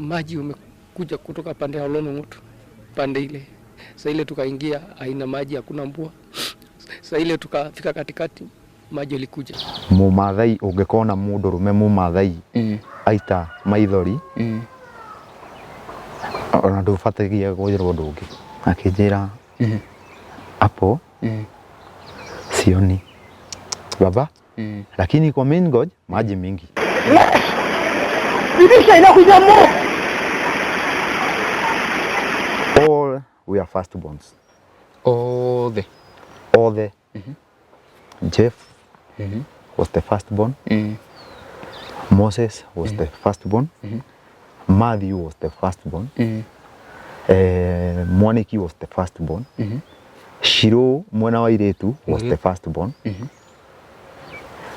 Maji umekuja kutoka pande ya Olonong'oto, pande ile. Sasa ile tukaingia, haina maji, hakuna mvua. Sasa ile tukafika katikati, maji ilikuja. Mumathai ungikona mundurume mumathai aita maithori ona ndubatagia gwĩrwo ũndũ ũngĩ. Akĩnjĩra hapo sioni baba, lakini kwa main gorge maji mingi. All we are firstborns. Othe. Othe. Jeff was the firstborn. Moses was the firstborn. Matthew was the firstborn. Mwaniki was the firstborn. Shiro mwena wa iretu was the firstborn.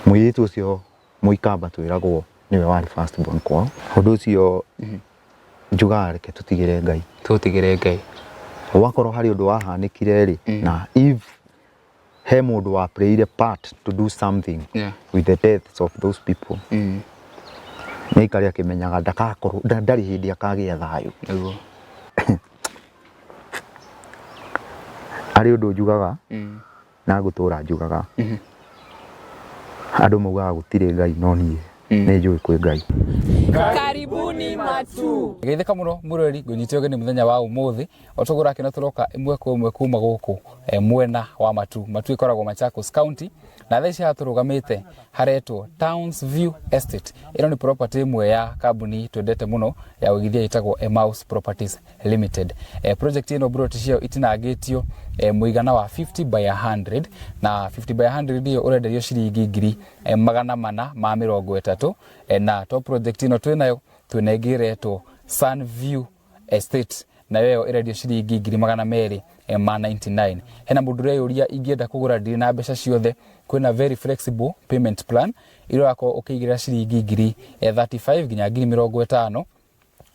Mũirĩtu ũcio mũikamba twĩragwo nĩwe warĩ firstborn kwao. Ũndũ ũcio njugaga reke tũtigĩre Ngai. Tũtigĩre Ngai. Wakorwo harĩ ũndũ wahanĩkire rĩ, na if he mũndũ wa played a part to do something with the deaths of those people, nĩ aikare akĩmenyaga ndagakorwo ndarĩ hĩndĩ akagĩa thayũ. Nĩguo. Harĩ ũndũ njugaga na ngũtũra njugaga. Andũ maugaga gũtirĩ Ngai no niĩ nĩ njũĩ kwĩ Ngai. Karibuni Matu. Geithĩka mũno mwĩroreri, ngũnyite ũgeni mũthenya wa ũmũthĩ. O toguo ũrakĩona tũroka ĩmwe kwa ĩmwe kuma gũkũ mwena wa Matu. Matu ĩkoragwo Machakos County, na thaa ici haha tũrũgamĩte haretwo Towns View Estate. Ĩno nĩ property ĩmwe ya kambuni twendete mũno ya ũigithia ĩtagwo Emmaus Properties Limited. Project ĩno plot ciayo itinangĩtio mũigana wa 50 by 100, na 50 by 100 ĩyo ũrenderio ciringi ngiri 430, na to project ĩno twĩnayo, twĩna ĩngĩ ĩretwo Sunview Estate, nayo ĩyo ĩrendio ciringi ngiri 299. Hena mũndũ ũreyũria ingĩenda kũgũra ndirĩ na mbeca ciothe, kwĩna very flexible payment plan ĩrĩa ũrakorwo ũkĩigĩrĩra ciringi ngiri 35 nginya ngiri 50,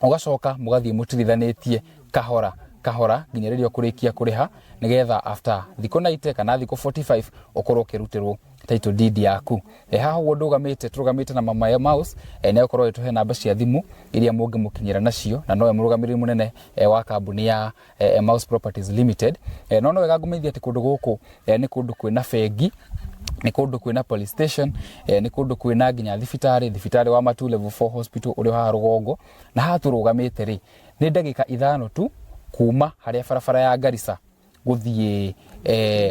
ũgacoka mũgathiĩ mũtirithanĩtie kahora kahora nginya rĩrĩa ũkũrĩkia kũrĩha, nĩgetha after thikũ 90 kana thikũ 45 ũkorwo ũkĩrutĩrwo title deed yaku. Haha ũguo ndũgamĩte, tũrũgamĩte na Mama Emmaus, nĩ egũkorwo agĩtũhe namba cia thimũ iria mũngĩmũkinyĩra nacio, na nowe mũrũgamĩrĩri mũnene wa kambuni ya Emmaus Properties Limited. No no wega ngũmenyithie atĩ kũndũ gũkũ nĩ kũndũ kwĩna bengi, nĩ kũndũ kwĩna police station, nĩ kũndũ kwĩna nginya thibitarĩ, thibitarĩ wa Matu Level 4 Hospital ũrĩa haha rũgongo. Na haha tũrũgamĩte rĩ, nĩ ndagĩka 5 tu kuma harĩa barabara ya Garissa gũthiĩ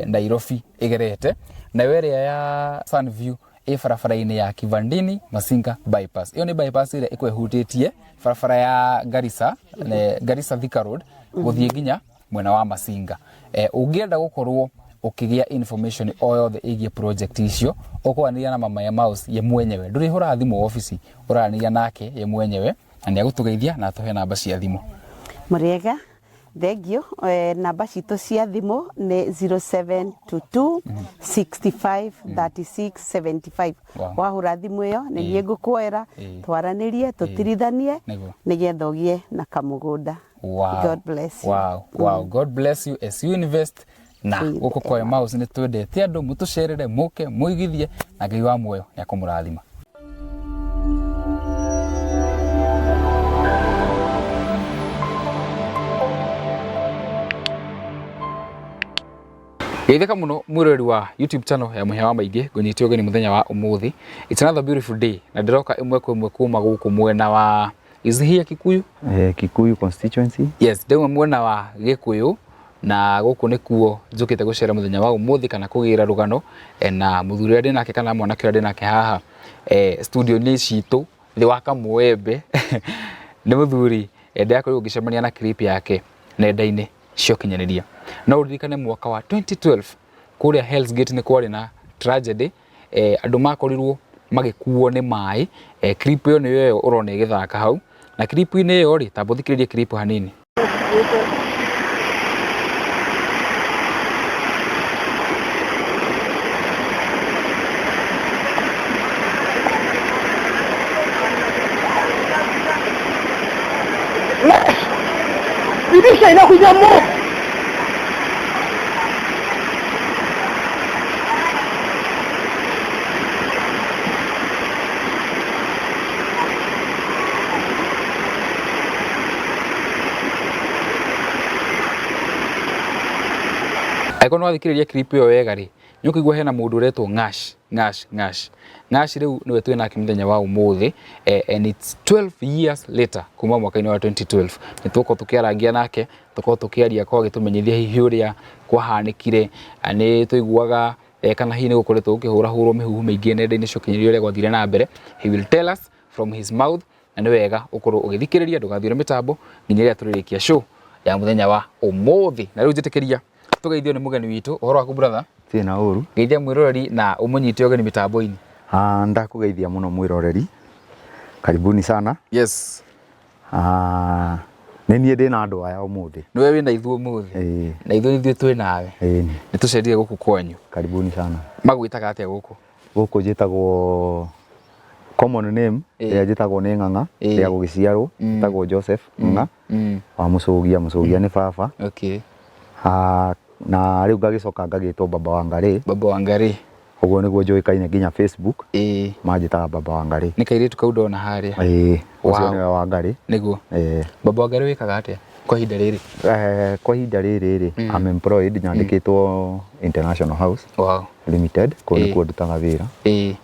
Nairobi ĩgerete, nayo ĩrĩa ya Sunview ĩ barabara-inĩ ya Kivandini Masinga bypass. Ĩyo nĩ bypass ĩrĩa ĩkoragwo ĩhutĩtie barabara ya Garissa, Garissa Thika Road gũthiĩ nginya mwena wa Masinga. Ũngĩenda gũkorwo ũkĩgĩa information o yothe ĩgiĩ project icio, ũkwaranĩria na Mama Emmaus ye mwenyewe. Ndũrĩhũraga thimũ obici, ũraranĩria nake ye mwenyewe na nĩ agũtũgeithia na atũhe namba cia thimũ. Mũrĩega, thengio. Namba citũ cia thimũ nĩ 0722 65 36 75. Wahũra thimũ ĩyo nĩ niĩ ngũkuoera, twaranĩrie, tũtirithanie nĩgetha ũgĩe na kamũgũnda. God bless you. Wow. Wow. God bless you as you invest. Na gũkũ kwa Emmaus nĩ twendete andũ mũtũcerere, mũke mũigithie, na Ngai wa muoyo nĩ akũmũrathima. Geithĩka mũno mwĩroreri wa YouTube channel ya Mũhĩa wa Maingĩ, ngũnyite ũgeni mũthenya wa ũmũthĩ. It's another beautiful day, na ndĩroka ĩmwe kwa ĩmwe kuma gũkũ mwena wa, is here Kikuyu? Kikuyu constituency. Yes, ndauma mwena wa Gĩkũyũ, na gũkũ nĩkuo njũkĩte gũcera mũthenya wa ũmũthĩ kana kũgĩra rũgano na mũthuri ũrĩa ndĩnake kana mwanake ũrĩa ndĩnake haha studio-inĩ citũ thĩ wa Kamũembe. Nĩ mũthuri ndĩrakorirwo ngĩcemania na clip yake nenda-inĩ cia ũkinyanĩria. No ũririkane mwaka wa 2012 kũrĩa Hell's Gate nĩ kwarĩ na tragedy, andũ makorirwo magĩkuo nĩ maĩ. Clip ĩyo nĩyo ĩyo ũrona ĩgĩthaka hau, na clip-inĩ ĩyo rĩ, tamba ũthikĩrĩrie clip hanini. Dirisha inakuja mo. Angĩkorwo nĩ wathikĩrĩria clip ĩyo wega rĩ, nĩ ũkũigua hena mũndũ ũretwo Ng'ash, Ng'ash, Ng'ash. Ng'ash rĩu nĩwe twĩ nake mũthenya wa ũmũthĩ and it's 12 years later kuma mwaka-inĩ wa 2012. Nĩ tũgũkorwo tũkĩarangia nake, tũkorwo tũkĩaria akorwo agĩtũmenyithia hihi ũrĩa kwahanĩkire. Nĩ tũiguaga kana hihi nĩ gũkoretwo gũkĩhũrahũrwo mĩhuhu mĩingĩ nenda-inĩ cia ũkinyanĩria ũrĩa gwathire na mbere. He will tell us from his mouth na nĩ wega ũkorwo ũgĩthikĩrĩria ndũgathiũre mĩtambo nginya rĩrĩa tũrĩrĩkia show ya mũthenya wa ũmũthĩ. Na rĩu njĩtĩkĩria tũgeithio nĩ mũgeni witũ. Ũhoro waku brother? Tirĩ na ũru. Geithia mwĩroreri na ũmũnyite ũgeni mĩtambo-inĩ. Ah, ndakũgeithia mũno mwĩroreri. Karibuni sana. Yes. Ah, nĩ niĩ ndĩ na andũ aya ũmũthĩ. Nĩwe wĩna ithuĩ ũmũthĩ. Ĩĩ. Na ithuĩ nithuĩ twĩ nawe. Ĩĩ. Nĩ tũcerire gũkũ kwanyu. Karibuni sana. Magwĩtaga atĩa gũkũ? Gũkũ njĩtagwo common name Ĩĩ. ĩrĩa njĩtagwo nĩ Ng'ang'a Ĩĩ. ĩrĩa gũgĩciarwo njĩtagwo Joseph Ng'ang'a wa Mũcũgia. Mũcũgia nĩ baba. Okay. Ah, na rĩu ngagĩcoka ngagĩtwo Baba Wangarĩ. Baba Wangarĩ. Ũguo nĩguo njũĩkaine nginya Facebook. Ĩĩ. Manjĩtaga Baba Wangarĩ. Nĩ kairĩtu kau ndona harĩa. Ĩĩ, ũcio Wow. nĩwe Wangarĩ. Nĩguo. Ĩĩ. Baba Wangarĩ wĩkaga atĩa kwa ihinda rĩrĩ? Kwa ihinda rĩrĩ rĩ, I'm employed, nyandĩkĩtwo International House Wow. Limited, kũu Ĩĩ. nĩkuo ndutaga wĩra. Ĩĩ.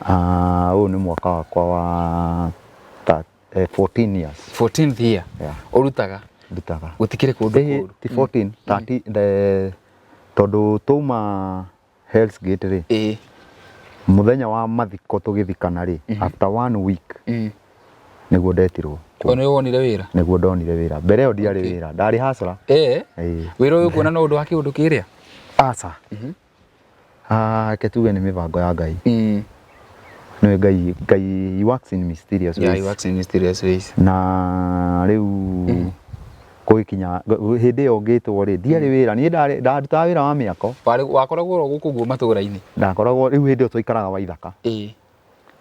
Ah, ũyũ nĩ mwaka wakwa wa 14 years. 14th year. Yeah. Ũrutaga? Ndutaga. Gũtikĩrĩ kũndũ Ĩĩ, kũũru. ti 14, 13, tondũ twauma Hell's Gate rĩ, Ĩĩ. mũthenya wa mathiko tũgĩthikana rĩ, after one week nĩguo ndetirwo. O nĩwe wonire wĩra? Nĩguo ndonire wĩra. Mbere ĩyo ndiarĩ Okay. wĩra, ndarĩ hustler. Ĩĩ. Ĩĩ. Wĩra ũyũ ũkuona no ũndũ wa kĩũndũ kĩrĩa? Aca. Ah, reke tuge nĩ mĩbango ya Ngai. Nĩwe Ngai, Ngai he works in mysterious Yeah, he ways. works in mysterious ways. Na rĩu gũgĩkinya hĩndĩ ĩyo ngĩtwo rĩ, ndiarĩ wĩra, niĩ ndarĩ ndarutaga wĩra wa mĩako. Warĩ wakoragwo oro gũkũ ũguo matũra-inĩ? Ndakoragwo rĩu hĩndĩ ĩyo twaikaraga Waithaka. Ĩĩ.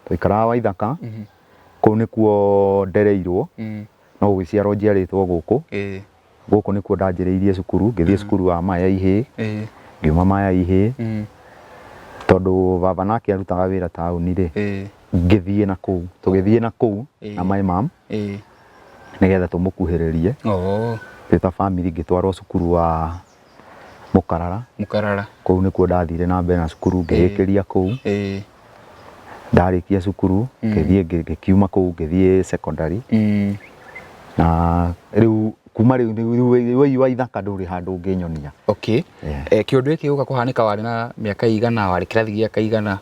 Twaikaraga Waithaka, kũu nĩkuo ndereirwo, no gũgĩciarwo njiarĩtwo gũkũ. Ĩĩ. Gũkũ nĩkuo ndanjĩrĩirie cukuru, ngĩthiĩ cukuru wa Maya Ihĩĩ, Ĩĩ. ngiuma Maya Ihĩĩ, tondũ baba nake arutaga wĩra taũni rĩ, Ĩĩ. ngĩthiĩ na kũu, tũgĩthiĩ na kũu Ĩĩ. na my mom Ĩĩ. nĩgetha tũmũkuhĩrĩrie. Oh. Twĩ ta family ngĩtwarwo cukuru wa Mũkarara. Mũkarara. Kũu nĩkuo ndathire na mbere na cukuru ngĩrĩkĩria kũu. Ĩĩ. Ndarĩkia cukuru ngĩthiĩ ngĩkiuma kũu ngĩthiĩ secondary. Na rĩu kuma rĩu rĩu wa ithaka ndũrĩ handũ ũngĩnyonia. Okay. Yeah. Kĩũndũ gĩkĩ gĩũka kũhanĩka warĩ na mĩaka igana, warĩ kĩrathi gĩa kaigana?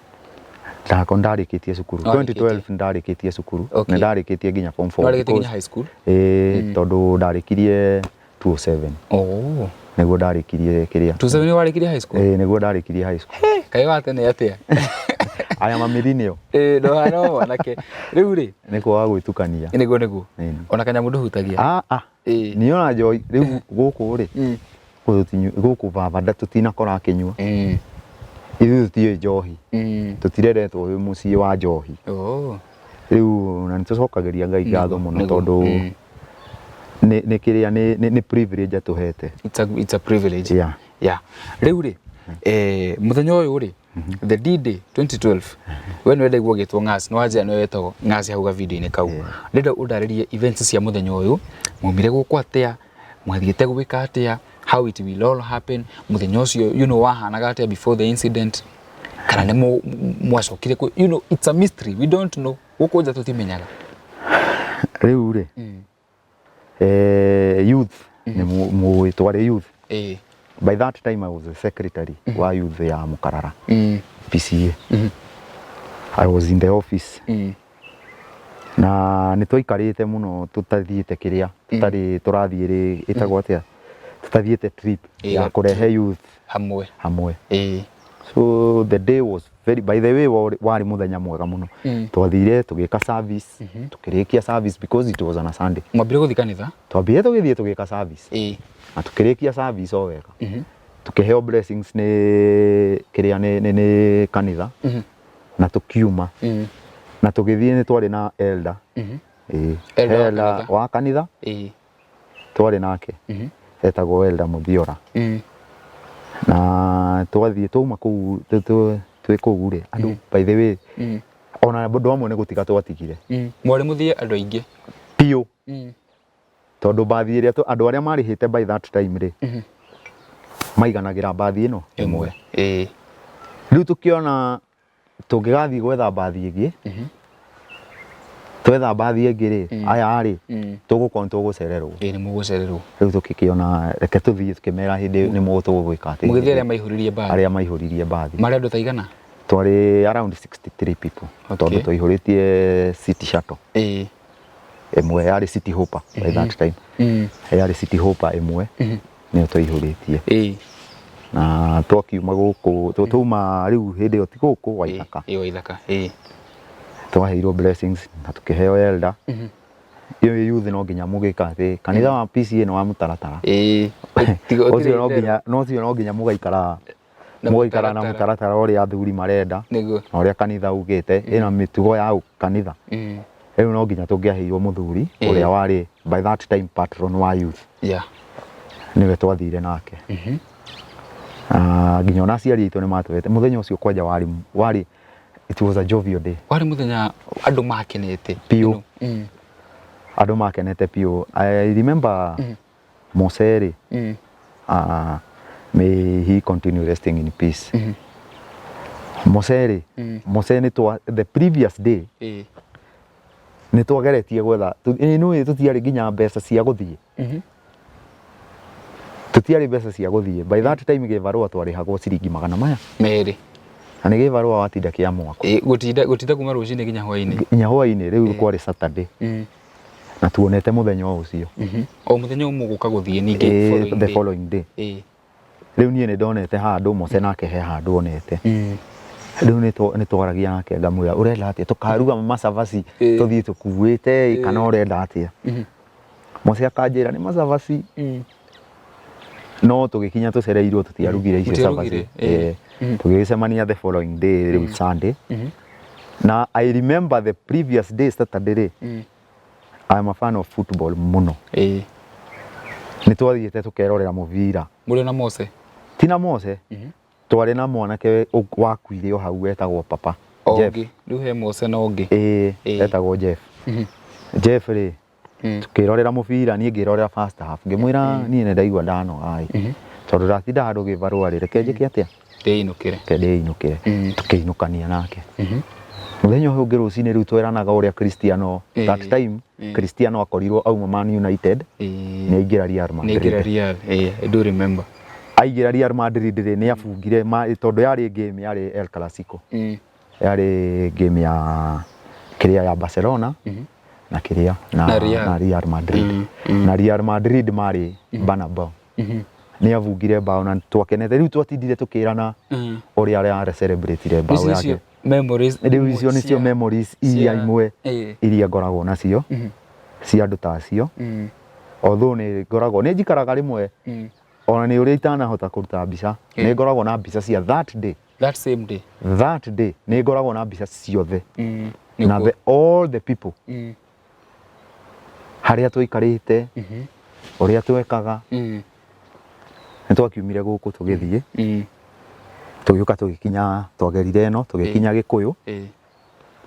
Ndako ndarĩkĩtie cukuru. Warĩkĩtie. 2012 ndarĩkĩtie cukuru. Okay. Na ndarĩkĩtie nginya form 4. Warĩkĩtie nginya high school? Ĩĩ, tondũ ndarĩkirie 207. Oh. Nĩguo ndarĩkirie kĩrĩa. 207 nĩ warĩkirie high school? Ĩĩ, nĩguo ndarĩkirie high school. Kaĩ wa tene atĩa? I am a millennial. Ĩĩ, ndũhana o mwanake. Rĩu rĩ? Nĩ kwaga gwĩtukania. Nĩguo nĩguo. Ĩĩ. Ona kanyamũ ndũhutagia? Ah, ah. Ĩĩ. Niĩ ona njohi rĩu gũkũ rĩ, gũkũ baba tũtinakora akĩnyua. Ithuĩ tũtiũĩ njohi. Tũtireretwo wĩ mũciĩ wa njohi. Oh. Rĩu na nĩtũcokagĩria Ngai ngatho mũno Nĩguo. tondũ nĩ kĩrĩa nĩ privilege atũhete. It's a privilege. Yeah. Yeah. Rĩu rĩ, mũthenya ũyũ rĩ, the D-Day 2012, we nĩwe ndaigua ũgĩtwo Ng'aci, nĩ wanjĩra nĩwe wetagwo Ng'aci hau ga-video-inĩ kau. Ndĩrenda ũndarĩrie events cia mũthenya ũyũ, mwaumire gũkũ atĩa, mwathiĩte gwĩka atĩa, how it will all happen, mũthenya ũcio you know wahanaga atĩa before the incident, kana nĩ mwacokire kũ, you know, it's a mystery, we don't know, gũkũ nja tũtimenyaga. Rĩu rĩ, youth, nĩ mũĩ twarĩ youth. Ĩĩ. By that time I was the secretary wa youth ya Mũkarara, PCA. I was in the office. Na nĩ twaikarĩte mũno tũtathiĩte kĩrĩa, tũtarĩ tũrathiĩ rĩ, ĩtagwo atĩa, tũtathiĩte trip Ĩĩ, ya kũrehe youth hamwe. Hamwe. Ĩĩ. So the day was very, by the way, warĩ mũthenya mwega mũno. Twathire tũgĩka service, tũkĩrĩkia service because it was on a Sunday. Mwambire gũthiĩ kanitha? Twambire tũgĩthiĩ tũgĩka service. Ĩĩ. Na tũkĩrĩkia service o wega. Tũkĩheo blessings nĩ kĩrĩa nĩ kanitha. Na tũkiuma. Na tũgĩthiĩ nĩ twarĩ na elder. Ĩĩ. Elder wa Elder kanitha. wa kanitha. Ĩĩ. Twarĩ nake. Etagwo Elder Mũthiora. Na twathiĩ twauma kũu twĩ kũu rĩ, andũ by the way, ona andũ amwe nĩ gũtiga twatigire. Mwarĩ mũthiĩ andũ aingĩ? Biũ. Tondũ mbathi ĩrĩa andũ arĩa marĩhĩte by that time rĩ, Maiganagĩra mbathi ĩno ĩmwe. Ĩĩ. Rĩu tũkĩona tũngĩgathiĩ gwetha mbathi ĩngĩ, twetha mbathi ĩngĩ rĩ, aya rĩ, tũgũkorwo nĩ tũgũcererwo. Ĩĩ, nĩ mũgũcererwo. Rĩu tũgĩkĩona reke tũthiĩ tũkĩmera hĩndĩ nĩ tũgwĩka atĩ. Mũgĩthiĩ arĩa maihũririe mbathi? Arĩa maihũririe mbathi. Marĩ andũ ta aigana? Twarĩ around 63 people. Tondũ twaihũrĩtie City Shuttle. Ĩĩ. Ĩmwe yarĩ City Hopper by that time. Yarĩ City Hopper ĩmwe nĩyo twaihũrĩtie. Ĩĩ. Na twakiuma gũkũ, twauma rĩu hĩndĩ ĩyo ti gũkũ Waithaka. Ĩĩ, Waithaka. Ĩĩ. Twaheirwo blessings na tũkĩheo elder. Ĩyo youth no nginya mũgĩka atĩ kanitha wa PCA nĩ wa mũtaratara. Ĩĩ. Ũcio no nginya, no ũcio no nginya mũgaikara mũgaikara na mũtaratara ũrĩa athuri marenda nĩguo na ũrĩa kanitha ugĩte, ĩna mĩtugo ya kanitha. Rĩu no nginya tũngĩaheirwo mũthuri ũrĩa warĩ by that time patron wa youth. Nĩwe twathire nake. Nginya ona aciari aitũ nĩ matwete mũthenya ũcio kwanja warĩ warĩ it was a jovial day. Warĩ mũthenya andũ makenete biũ. Andũ makenete biũ. I remember Mose rĩ, may he continue resting in peace. Mose rĩ, Mose nĩ twa the previous day nĩ twageretie gwetha, nĩ tũtiarĩ nginya mbeca cia gũthiĩ. Tũtiarĩ mbeca cia gũthiĩ. By that time gĩbarũa twarĩhagwo ciringi magana maya merĩ. Na nĩ gĩbarũa watinda kĩa mwako. Gũtinda gũtinda kuma rũcinĩ nginya hwainĩ. Nginya hwainĩ. Rĩu kwarĩ Saturday. Na tuonete mũthenya o ũcio. O mũthenya ũmwe mũgũka gũthiĩ ningĩ following the day. Following day. Rĩu niĩ nĩ ndonete handũ, Mose nake he handũ onete. Rĩu nĩ twaragia nake ngamwĩra, ũrenda atĩa, tũkaruga macabaci tũthiĩ tũkuĩte kana ũrenda atĩa? Mose akanjĩra nĩ macabaci. No tũgĩkinya tũcereirwo, tũtiarugire icio cabaci. Mũtiarugire, ĩĩ. Tũgĩgĩcemania the following day rĩu Sunday. Na I remember the previous day, Saturday rĩ, I am a fan of football mũno. Nĩ twathiĩte tũkerorera mũbira. Mũrĩ na Mose? Ti na Mose, twarĩ na mwanake wakuire o hau wetagwo Papa Jeff. Ũngĩ rĩu he Mose na ũngĩ. Ĩĩ, etagwo Jeff. Jeff rĩ, tukĩrorera mũbira, niĩ ngĩrorera first half, ngĩmwĩra niĩ nĩ ndaigua ndanoga ĩ, tondũ ndatinda handũ gĩbarũa rĩ, reke njĩke atĩa, ndĩinũkĩre. Reke ndĩinũkĩre. Tũkĩinũkania nake. Mũthenya ũyũ ũngĩ rũcinĩ rĩu tweranaga ũrĩa Cristiano, that time Cristiano akorirwo auma Man United, nĩ aingĩra Real Madrid. Nĩ aingĩra Real, I do remember. Aingĩra Real Madrid rĩ, nĩ abungire, tondũ yarĩ game, yarĩ El Clasico. Yarĩ game ya kĩrĩa ya Barcelona na kĩrĩa na, Na Real. Na Real Madrid. Na Real Madrid marĩ Bernabeu. Nĩ abungire bao na twakenete, rĩu twatindire tũkĩrana ũrĩa arĩa celebrate bao Icio yake. nĩcio memories. Rĩu icio nĩcio memories iria imwe iria ngoragwo nacio cia andũ ta acio. Although nĩ ngoragwo nĩ njikaraga rĩmwe ona nĩ ũrĩa itanahota kũruta mbica, nĩ ngoragwo na mbica cia that day. That same day. That day nĩ ngoragwo na mbica ciothe na the, all the people, harĩa twaikarĩte, ũrĩa twekaga. Nĩ twakiumire gũkũ tũgĩthiĩ, tũgĩũka tũgĩkinya, twagerire ĩno tũgĩkinya Gĩkũyũ.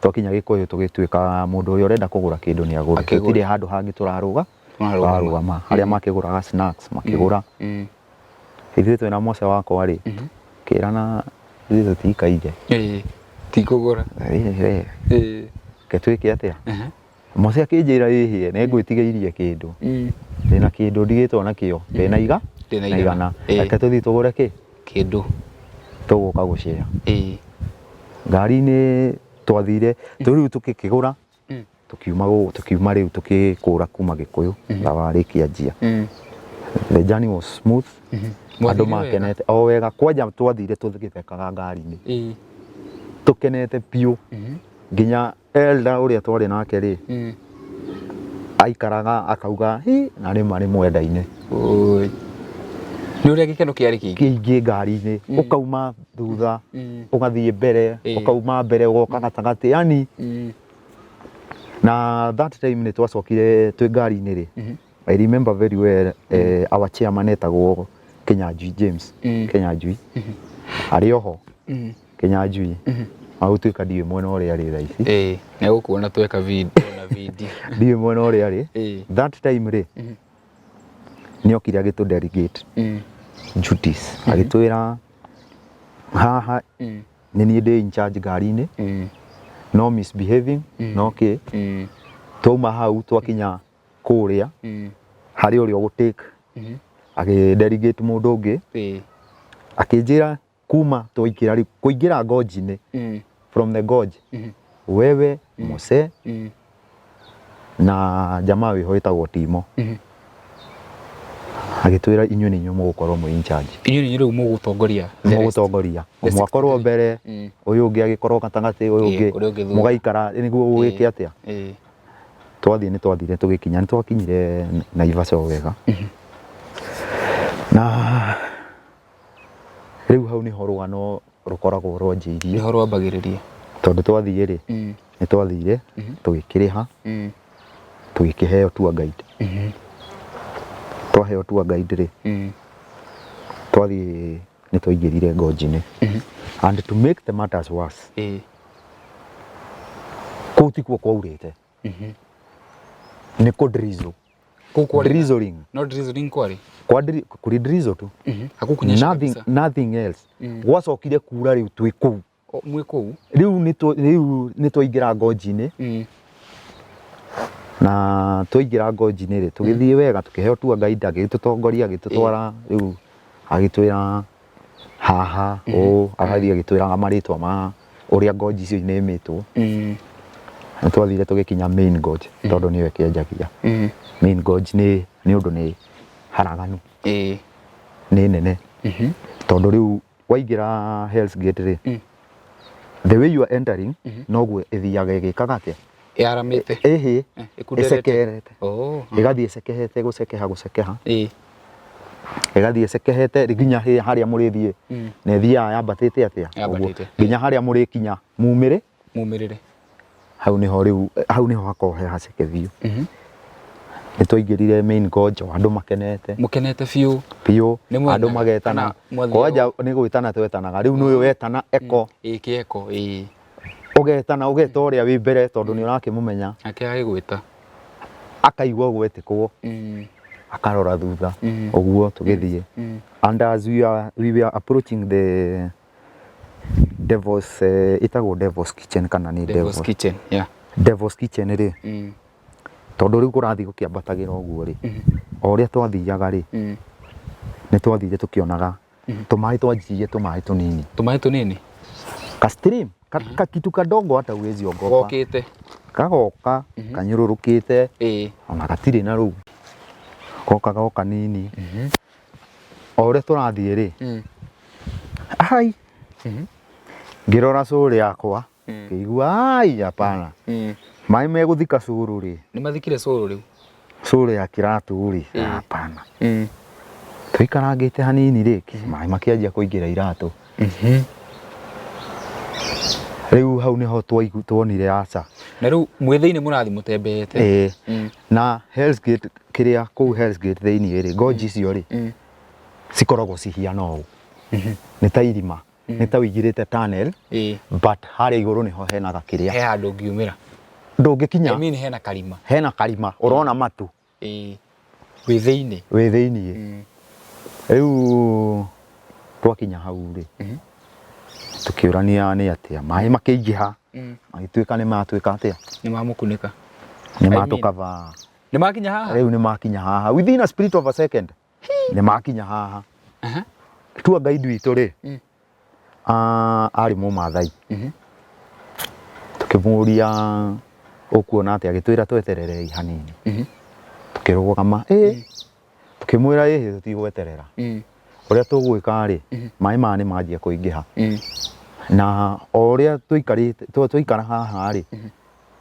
Twakinya Gĩkũyũ tũgĩtuĩka mũndũ ũrĩa ũrenda kũgũra kĩndũ nĩ agũre. Akĩgũre. Gũtirĩ handũ hangĩ tũrarũga. Tũrarũgama. Tũrarũgama harĩa makĩgũraga snacks makĩgũra. Ithuĩ twĩna Mose wakwa rĩ, kĩrana ithuĩ tũtikaire. Ĩĩ. Tikũgũra. Ĩĩ. Ke twĩke atĩa? Mose akĩnjĩra, ĩhĩe nĩ ngwĩtigĩirie kĩndũ, ndĩna kĩndũ ndigĩtwo nakĩo, ndĩna iga Ndĩna na igana. igana. Reke tũthiĩ tũgũre kĩ kĩndũ tũgũka gũcea. Ngari-inĩ twathire rĩu tũgĩkĩgũra, tũkiuma tũkiuma rĩu tũkĩkũra kuma Gĩkũyũ thabarĩ ĩkĩanjia. The journey was smooth, andũ Mwathire wega? Makenete o wega kwanja, twathire tũgĩthekaga ngari-inĩ, tũkenete biũ, nginya elder ũrĩa twarĩ nake rĩ, aikaraga akauga hi na rĩma nĩ mwenda-inĩ. Oi. Nĩ ũrĩa gĩkeno kĩarĩ kĩingĩ. Kĩingĩ ngari-inĩ, ũkauma thutha ũgathiĩ mbere, ũkauma mbere ũgoka gatagatĩ, yani na that time nĩ twacokire twĩ ngari-inĩ rĩ, I remember very well, our chairman etagwo Kinyanjui James. Kinyanjui arĩ oho. Kinyanjui agũtuĩka ndiũĩ mwena ũrĩa arĩ thaa ici. Ĩĩ, nĩ gũkuona tweka video na video. Ndiũĩ mwena ũrĩa arĩ. That time rĩ, nĩ okire agĩtũ delegate. Duties agĩtwĩra haha nĩ niĩ ndĩ in charge ngari-inĩ, no misbehaving, no kĩ. Twauma hau twakinya kũrĩa harĩ ũrĩa ũgũtake, agĩ delegate mũndũ ũngĩ, akĩnjĩra kuma twaingĩra rĩu kũingĩra gorge-inĩ, from the gorge, wewe Mose na jamaa wĩho wĩtagwo Timo, agĩtwĩra inyuĩ nĩ inyuĩ mũgũkorwo mwĩ in charge. Inyuĩ nĩ rĩu mũgũtongoria the rest. Mũgũtongoria. The Ũmwe akorwo 63. mbere, ũyũ ũngĩ agĩkorwo gatagatĩ, ũyũ Ĩĩ, ũngĩ ũrĩa ũngĩ thutha. Mũgaikara nĩguo ũgĩke atĩa. Twathiĩ nĩ twathire tũgĩkinya, nĩ twakinyire Naivasha o wega, na rĩu hau nĩho rũgano rũkoragwo rwanjĩirie. Nĩho rwambagĩrĩria. Tondũ twathiĩ rĩ, nĩ twathire tũgĩkĩrĩha, tũgĩkĩheo tour guide. Twaheo tour guide rĩ, twathiĩ nĩ twaingĩrire gorge-inĩ, and to make the matters worse, kũu tikuo kwaurĩte, nĩ kũ drizzle. Kũu kwarĩ Drizzling. No drizzling kwarĩ. Kwa kũrĩ drizzle tu. Hakukunyesha Nothing, kabisa. nothing else. Gwacokire kura rĩu twĩ kũu. O, mwĩ kũu. Rĩu nĩ twaingĩra gorge-inĩ, na twaingĩra gorge-inĩ rĩ, tũgĩthiĩ wega, tũkĩheo tour guide, agĩtũtongoria, agĩtũtwara rĩu, agĩtwĩra haha ũũ, agathiĩ agĩtwĩraga marĩtwa ma ũrĩa gorge icio inĩmĩtwo. Nĩ twathire tũgĩkinya main gorge, tondũ nĩyo ĩkĩanjagia. Main gorge nĩ ũndũ nĩ haraganu, nĩ nene, tondũ rĩu waingĩra Hell's Gate rĩ, the way you are entering, noguo ĩthiaga ĩgĩkaga atĩa? Yaramĩte. Ĩhĩ. Ĩkunderete. Ĩcekerete. Oh. Ĩgathiĩ ĩcekehete, gũcekeha gũcekeha, ĩgathiĩ ĩcekehete nginya harĩa mũrĩthiĩ, na ĩthiaga yambatĩte atĩa? Ũguo. Yambatĩte. Nginya harĩa mũrĩkinya mumĩrĩ. Mumĩrĩre. Hau nĩho rĩu, hau nĩho hakoragwo he haceke biũ. Nĩ twaingĩrire main gorge o andũ makenete. Mũkenete biũ. Biũ. Nĩ mwetanaga Andũ magetana. kana mwathiaga? Kwanja nĩ gwĩtana twetanaga rĩu, nĩ ũyũ wetana eko. Ĩĩ, kĩeko, ĩĩ. Ũgetana, ũgeta ũrĩa wĩ mbere, tondũ nĩ ũrakĩmũmenya. Nake agĩgwĩta. Akaigua gwetĩkwo, akarora thutha. Ũguo tũgĩthiĩ, and as we were approaching the Devil's, ĩtagwo Devil's Kitchen kana nĩ Devil's Kitchen, yeah. Devil's Kitchen rĩ, tondũ rĩu kũrathiĩ gũkĩambatagĩra ũguo rĩ, o ũrĩa twathiaga rĩ, nĩ twathire tũkĩonaga tũmaĩ, twanjirie tũmaĩ tũnini. Tũmaĩ tũnini. Ka stream ka kitu kadogo hata huwezi ogopa. Gokĩte. Kagoka kanyũrũrũkĩte, ona gatirĩ na rũu, goka goka nini. O ũrĩa tũrathiĩ rĩ, ai, ngĩrora cũrũ yakwa, ngĩigua ai, hapana, maĩ megũthika cũrũ rĩ. Nĩ mathikire cũrũ rĩu. Cũrũ ya kĩratũ rĩ, hapana. Tũikarangĩte hanini rĩ, maĩ makĩanjia kũingĩra iratũ. Rĩu hau nĩho tuonire aca. Na rĩu mwĩ thĩinĩ mũrathiĩ mũtembeete. Ĩĩ. Na Hell's Gate, kĩrĩa kũu Hell's Gate thĩinĩ rĩ, gorge icio rĩ, cikoragwo cihiana ũũ, nĩ ta irima, nĩ ta ũingĩrĩte tunnel, but harĩa igũrũ nĩho hena gakĩrĩa. He handũ ũngiumĩra. Ndũngĩkinya. I mean hena karima. Hena karima ũrona matu. Ĩĩ. Wĩ thĩinĩ. Wĩ thĩiniĩ. Rĩu twakinya hau rĩ, tũkĩũrania nĩ atĩa maĩ makĩingĩha, magĩtuĩka nĩ matuĩka atĩa? Nĩ mamũkunĩka. Nĩ I mean- matũkaba. Nĩ makinya haha. Rĩu nĩ makinya haha, within a spirit of a second nĩ makinya haha. Tour guide witũ rĩ, arĩ Mũmathai. Tũkĩmũria ũkuona atĩa, agĩtwĩra twetererei hanini. Tũkĩrũgama, ĩ tũkĩmwĩra ĩhĩ, tũtigweterera. Ũrĩa tũgwĩka rĩ, maĩ maya nĩ manjia kũingĩha, na o ũrĩa tũikarĩte twaikara haha rĩ,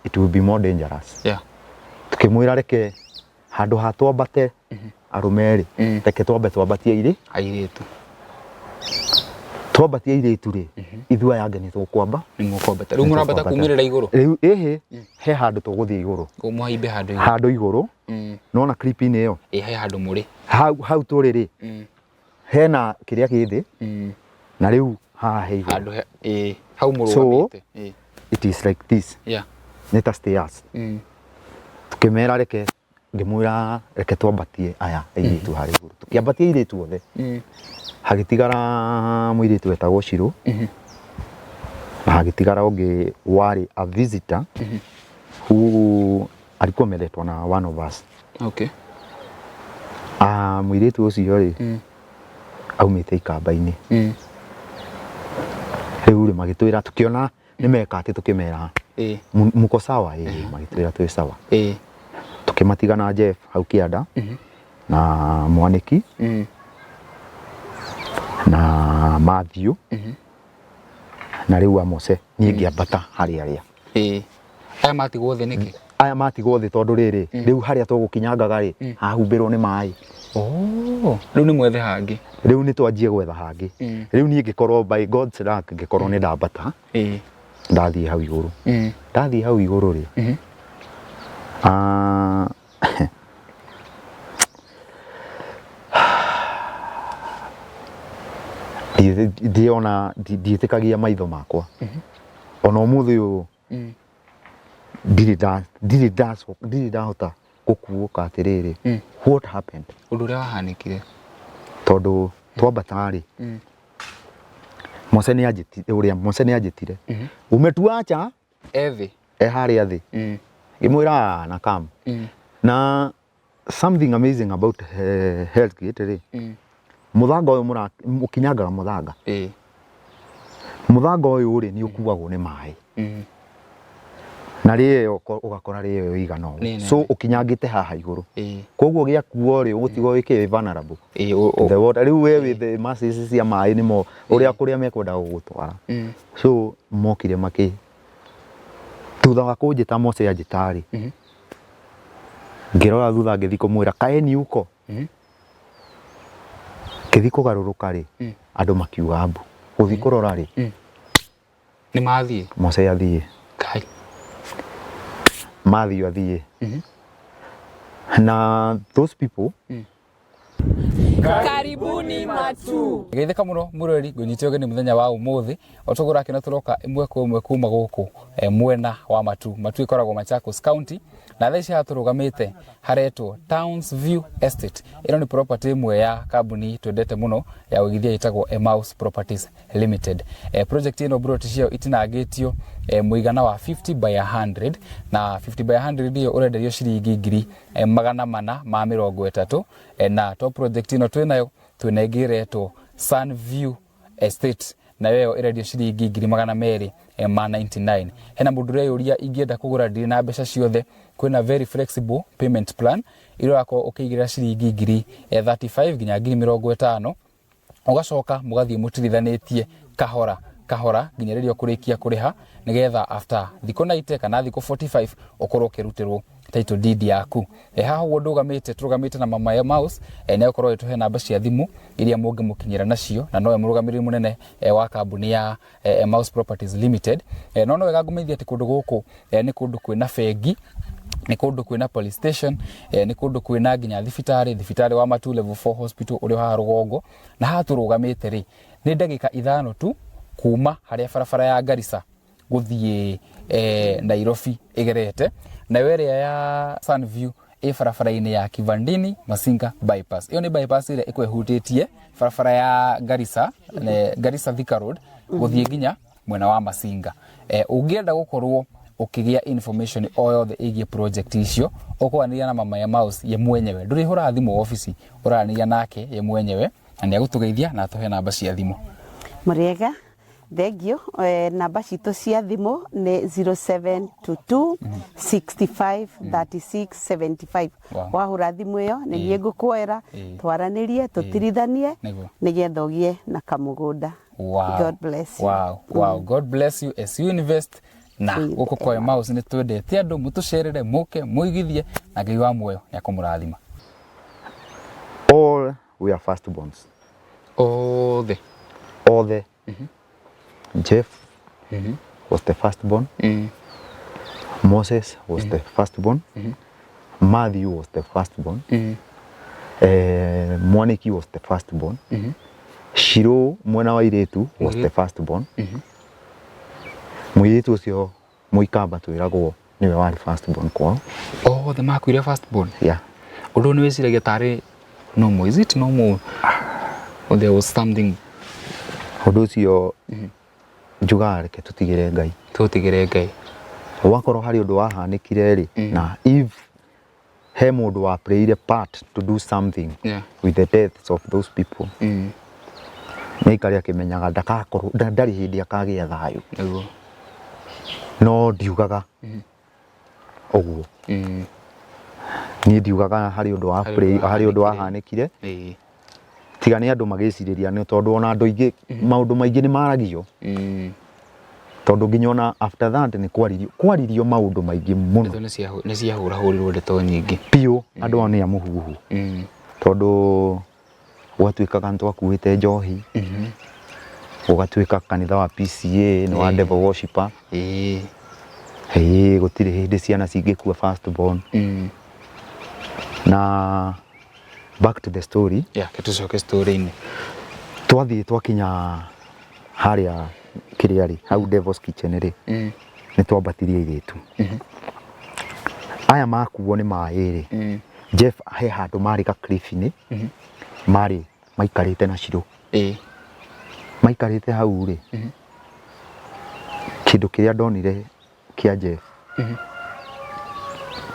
it will be more dangerous. Tũkĩmwĩra reke handũ ha twambate arũme rĩ, reke twambe twambatie irĩ Airĩtu. Twambatie airĩtu rĩ, ithuĩ aya angĩ nĩ tũkwamba. Nĩ mũkwambata. Rĩu mũrambata Nĩ tũkwambata. kumĩrĩra igũrũ. Rĩu ĩhĩ, he handũ tũgũthiĩ igũrũ. Mũhaimbe handũ igũrũ. Handũ igũrũ. Nona clip-inĩ ĩyo? Ĩĩ, he handũ mũrĩ. Hau tũrĩ rĩ, hena kĩrĩa kĩ thĩ, na rĩu haha he igũrũ. Handũ he ĩĩ hau So, mũrũgamĩte. Ĩĩ. it is like this. Nĩ ta stairs. Tũkĩmera reke Ngĩmwĩra reke twambatie aya airĩtu harĩa igũrũ. Tũkĩambatia airĩtu othe. Hagĩtigara mũirĩtu wetagwo Shiro. Na hagĩtigara ũngĩ warĩ a visitor who alikuwa ameletwa na one of us. Ah, mũirĩtu ũcio rĩ aumĩte ikamba-inĩ. Rĩu rĩ magĩtwĩra tũkĩona nĩ meka atĩ tũkĩmera "Muko sawa?" Ĩĩ, magĩtwĩra twĩ sawa. Tũkĩmatiga na Jeff hau kĩanda na Mwanĩki na Matthew na rĩu Amose, niĩ ngĩambata harĩ arĩa Aya matigwo thĩ nĩkĩ? Aya matigwo thĩ tondũ rĩrĩ, rĩu harĩa tũgũkinyangaga rĩ hahumbĩrwo nĩ maĩ. Oh, rĩu nĩ mwethe hangĩ. Rĩu nĩ twanjie gwetha hangĩ. Rĩu niĩ ngĩkorwo by God's luck ngĩkorwo nĩ ndambata ndathiĩ hau igũrũ. Ndathiĩ hau igũrũ rĩ, ah, ndiona ndiĩtĩkagia maitho makwa ona ũmũthĩ ũyũ. Ndirĩ ndahota gũkuũka atĩrĩrĩ, what happened? Ũndũ ũrĩa wahanĩkire. Tondũ twambata rĩ, Mose nĩ anjĩtire, ũrĩa Mose nĩ anjĩtire, "Umetuacha." Ethĩ. E harĩa thĩ. Ngĩmwĩra, "Ah, na come." Na something amazing about Hell's Gate rĩ, mũthanga ũyũ mũkinyangaga mũthanga, mũthanga ũyũ rĩ nĩ ũkuagwo nĩ maĩ na rĩeo ũgakora rĩeo ĩigana ũũ. Nĩ So nene. ũkinyangĩte haha igũrũ, koguo gĩakuo rĩ, ũgũtigwo wĩkĩ vulnerable to the water. Rĩu we wĩ the masses cia maĩ nĩmo ũrĩa kũrĩa mekwenda gũgũtwara. So mokire makĩ thutha wa kũnjĩta, Mose anjĩta rĩ, ngĩrora thutha ngĩthiĩ kũmwĩra kaeni huko. Ngĩthiĩ kũgarũrũka rĩ, andũ makiuga mbu. Gũthiĩ kũrora rĩ, Nĩ mathiĩ. Mose athiĩ. Kai. Matthew athiĩ. Na those people Karibuni Matu. Geithĩka mũno mũrori, ngũnyite ũgeni mũthenya wa ũmũthĩ o tũgũra kĩno tũroka ĩmwe kwa ĩmwe kuma gũkũ mwena wa Matu. Matu ĩkoragwo Machakos County na thaa ici haha tũrũgamĩte haretwo Towns View Estate. Ĩno nĩ property ĩmwe ya kambuni twendete mũno ya ũigithia ĩtagwo Emmaus Properties Limited. Project ĩno broti ciayo itinangĩtio mũigana wa 50 by 100, na 50 by 100 ĩyo ũrenderio ciringi 430,000. Na to project ĩno twĩnayo, twĩna ĩngĩ ĩretwo Sunview Estate, nayo ĩyo ĩrendio ciringi 299,000. Hena mũndũ ũreyũria ingĩenda kũgũra ndirĩ na mbeca ciothe, kwĩna very flexible payment plan ĩrĩa ũrakorwo ũkĩigĩrĩra ciringi 35,000 nginya 50,000, ũgacoka mũgathiĩ mũtirithanĩtie kahora kahora nginya rĩrĩa ũkũrĩkia kũrĩha, nĩgetha after thikũ 90 kana thikũ 45 ũkorwo ũkĩrutĩrwo title deed yaku. Haha ũguo ndũgamĩte, tũrũgamĩte na Mama Emmaus, nĩ egũkorwo agĩtũhe namba cia thimũ iria mũngĩmũkinyĩra nacio, na nowe mũrũgamĩrĩri mũnene wa kambuni ya Emmaus Properties Limited. No wega ngũmenyithia atĩ kũndũ gũkũ nĩ kũndũ kwĩna bengi, nĩ kũndũ kwĩna police station, nĩ kũndũ kwĩna nginya thibitarĩ, thibitarĩ wa Matu Level 4 Hospital ũrĩa haha rũgongo. Na haha tũrũgamĩte rĩ, nĩ ndagĩka 5 tu kuma harĩa barabara ya Garissa gũthiĩ Nairobi ĩgerete, nayo ĩrĩa ya Sunview ĩ barabara-inĩ ya Kivandini Masinga bypass. Ĩyo nĩ bypass ĩrĩa ĩkoragwo ĩhutĩtie barabara ya Garissa, Garissa Thika Road gũthiĩ nginya mwena wa Masinga. Ũngĩenda gũkorwo ũkĩgĩa information o yothe ĩgiĩ project icio, ũkwaranĩria na Mama Emmaus ye mwenyewe, ndũrĩhũraga thimũ obici, ũraranĩria nake ye mwenyewe na nĩ agũtũgeithia na atũhe namba cia thimũ. Mũrĩega, thengio. Namba citũ cia thimũ nĩ 0722 65 36 75. Wahũra thimũ ĩyo nĩ niĩ ngũkuoera, twaranĩrie, tũtirithanie nĩgetha ũgĩe na kamũgũnda. God bless you. Wow. God bless you as you invest na gũkũ kwa Emmaus nĩ twendete andũ mũtũcerere, mũke mũigithie, na Ngai wa muoyo nĩ akũmũrathima. All we are firstborns. Othe. Othe. Jeff was the firstborn. Moses was the firstborn. Matthew was the firstborn. Mwaniki was the firstborn. Shiro mwena wa irĩtu was the firstborn. Mũirĩtu ũcio mũikamba twĩragwo nĩ Nĩwe warĩ first born kwao. Othe makuire first born? Yeah. Ũndũ nĩ wĩciragia tarĩ normal? Is it normal or there was something? Ũndũ ũcio njugaga reke tũtigĩre Ngai. Tũtigĩre Ngai. Wakorwo harĩ ũndũ wahanĩkire rĩ, na if he mũndũ wa playire part to do something with the deaths of those people, nĩ aikare akĩmenyaga ndakakorwo ndarĩ hĩndĩ akagĩa thayũ. Nĩguo. No ndiugaga ũguo. Niĩ ndiugaga harĩ ũndũ wa Harĩ play ũndũ harĩ ũndũ wahanĩkire. Wahanĩkire, tiga nĩ andũ magĩcirĩria, nĩ tondũ ona andũ aingĩ maũndũ maingĩ nĩ maragio, tondũ nginya ona after that nĩ kwaririo maũndũ maingĩ mũno. Ndeto nĩ ciahũrahũrirwo ndeto nyingĩ. Biũ, andũ ao nĩ a mũhuhu, tondũ gwatuĩkaga nĩ twakuĩte njohi, gũgatuĩka kanitha wa PCA nĩ wa devil worshipper. Ĩĩ, gũtirĩ hĩndĩ ciana cingĩkua first born. Na back to the story. Yeah, ke tũcoke story-inĩ. Twathiĩ twakinya harĩa kĩrĩa rĩ, hau Devil's Kitchen rĩ, nĩ twambatirie airĩtu aya makuo nĩ maĩ rĩ. Jeff he handũ marĩ ga cliff-inĩ, marĩ maikarĩte na Shiro. Maikarĩte hau rĩ, kĩndũ kĩrĩa ndonire kĩa Jeff,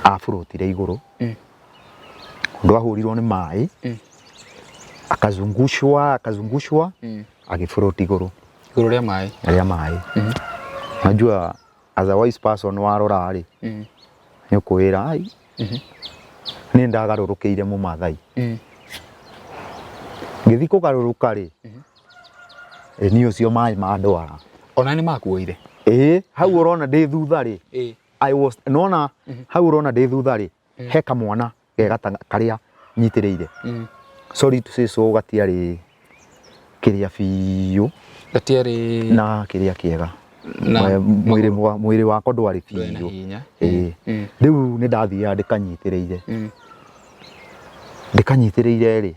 aburũtire igũrũ, ũndũ ahũrirwo nĩ maĩ, akazungushwa, akazungushwa, agĩburũti igũrũ. Igũrũ rĩa maĩ. Rĩa maĩ. Najua as a wise person warora rĩ, nĩ ũkwĩra ai nĩ ndagarũrũkĩire mũmathai. Ngĩthiĩ kũgarũrũka rĩ, ĩ niĩ ũcio maĩ mandwara. Ona nĩ makuoire? Ĩĩ, hau ũrona ndĩ thutha rĩ, I was nona hau ũrona ndĩ thutha rĩ, he kamwana ge karĩa nyitĩrĩire. Sorry to say so, gatiarĩ kĩrĩa biũ. Gatiarĩ na kĩrĩa kĩega. Na Mwĩrĩ wakwa ndwarĩ ndwarĩ na biũ. hinya. Ĩĩ. Rĩu nĩ ndathiaga ndĩkanyitĩrĩire. Ndĩkanyitĩrĩire rĩ,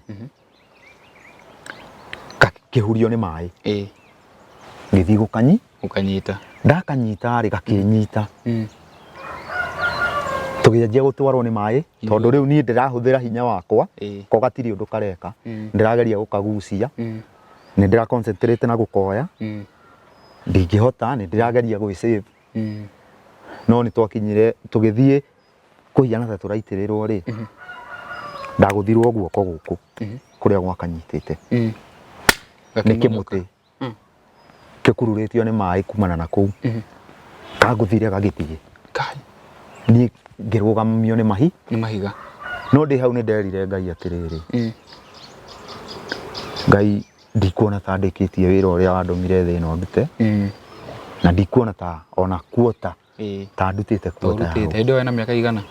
gakĩhurio nĩ maĩ. Ngĩthiĩ gũkanyi Ũkanyita. Ndakanyita rĩ, gakĩnyita. Tũgĩanjia gũtwarwo nĩ maĩ, tondũ rĩu niĩ ndĩrahũthĩra hinya wakwa, ko gatirĩ ũndũ kareka. Ndĩrageria gũkagucia, nĩ ndĩra concentrate na gũkoya, ndingĩhota, nĩ ndĩrageria gwĩ save. No nĩ twakinyire, tũgĩthiĩ kũhiana ta tũraitĩrĩrwo rĩ, ndagũthirwo guoko gũkũ kũrĩa gwakanyitĩte nĩ kĩmũtĩ gĩkururĩtio nĩ maĩ kumana na kũu. Kangũthire gagĩthiĩ. Kai. Niĩ ngĩrũgamio nĩ mahi. Nĩ mahiga. No ndĩ hau nĩ nderire Ngai atĩrĩrĩ, Ngai, ndikuona ta ndĩkĩtie wĩra ũrĩa wandũmire thĩ ĩno ndute, na ndikuona ta ona kuota ta ndutĩte kuota ya Ũrutĩte hau. Hĩndĩ ĩyo wĩna mĩaka igana?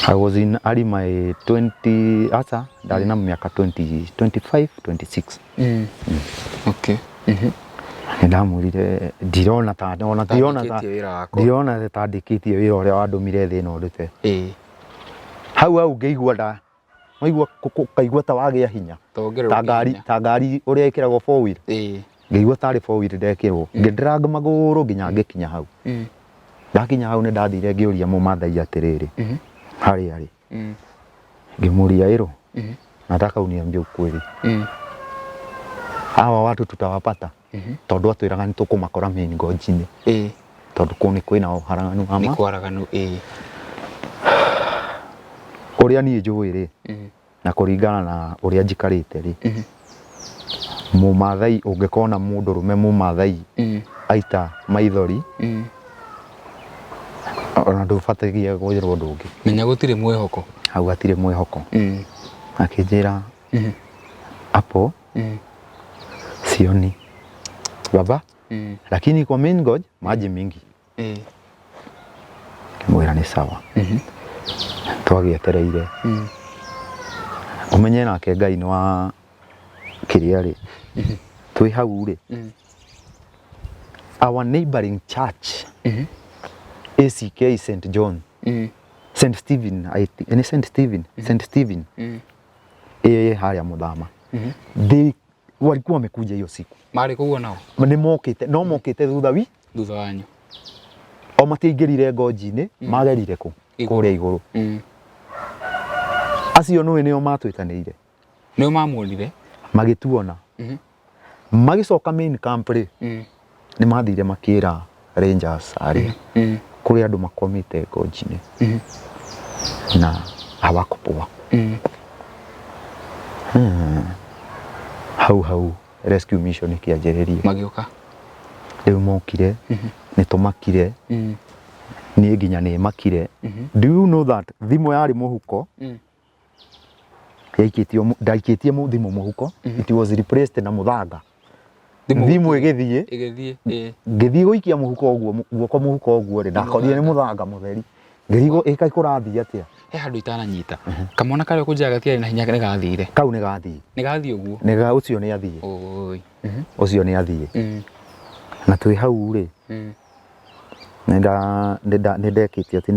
I was in early my 20, asa ndarĩ na mĩaka 20, 25, 26. Okay. Nĩ ndamwĩrire ndirona ta ona ndirona ta Ndĩkĩtie wĩra wakwa. Ndirona ta ndĩkĩtie wĩra ũrĩa wandũmire thĩ ĩno ndute. Hau hau ngĩigua nda waigua kaigua ta wagĩa hinya. Ta wongererwo Ta ngari hinya. Ta ngari ũrĩa ĩkĩragwo four wheel. Ngĩigua tarĩ four wheel ndekĩrwo, ngĩdrag magũrũ nginya ngĩkinya hau. Ndakinya hau nĩ ndathire ngĩũria mũmathai atĩrĩrĩ, harĩa rĩ, ngĩmũria ĩrũ, nataka uniambie ukweli, hawa watu tutawapata? Tondũ atwĩraga nĩ tũkũmakora main gorge-inĩ, tondũ kũu nĩ kwĩna ũharaganu wa Nĩ ma kwaraganu, ĩĩ. Ũrĩa niĩ njũĩ rĩ, na kũringana na ũrĩa njikarĩte rĩ, mũmathai ũngĩkona mũndũrũme mũmathai aita maithori, ona ndũbatagie kwĩrwo ũndũ ũngĩ. Menya gũtirĩ mwĩhoko. Hau hatirĩ mwĩhoko. Akĩnjĩra hapo sioni baba, lakini kwa main gorge maji mingi. Ngĩmwĩra nĩ sawa. Twagĩetereire, ũmenye nake Ngai nĩ wa kĩrĩa rĩ, twĩ hau rĩ, our neighboring church, ACK St John, St Stephen, I think nĩ St Stephen, St Stephen ĩ harĩa Mũthama, they walikuwa wamekuja hiyo siku. Marĩ kũguo nao? Nĩ mokĩte, no mokĩte thutha wi Thutha wanyu. O matiaingĩrire ngonji-inĩ, magerire kũ? Kũrĩa igũrũ. Acio nũĩ nĩo matwĩtanĩire. Nĩo mamuonire. Magĩtuona. Magĩcoka main camp rĩ, nĩ mathire makĩra rangers arĩa kũrĩ andũ makwamĩte ngonji-inĩ na hawako poa. Hau hau rescue mission ĩkĩanjĩrĩria. Magĩũka. Rĩu mokire, nĩ tũmakire, niĩ nginya nĩ makire. Do you know that thimũ yarĩ mũhuko, yaikĩtio ndaikĩtie thimũ mũhuko, it was replaced na mũthanga. Thimũ ĩgĩthiĩ, Ĩgĩthiĩ. Ĩĩ. Ngĩthiĩ gũikia mũhuko ũguo, guoko mũhuko ũguo rĩ, ndakorire nĩ mũthanga mũtheri. Ngĩrigwo ĩka kũrathiĩ atĩa. He handũ itananyita. Kamwana karĩa ũkũnjĩra gatiarĩ na hinya nĩ gathire. Kau nĩ gathiĩ. Nĩ gathiĩ ũguo. Nĩ ga ũcio nĩ athiĩ. Oi. Ũcio nĩ athiĩ. Na twĩ hau rĩ, nĩ ndekĩte atĩ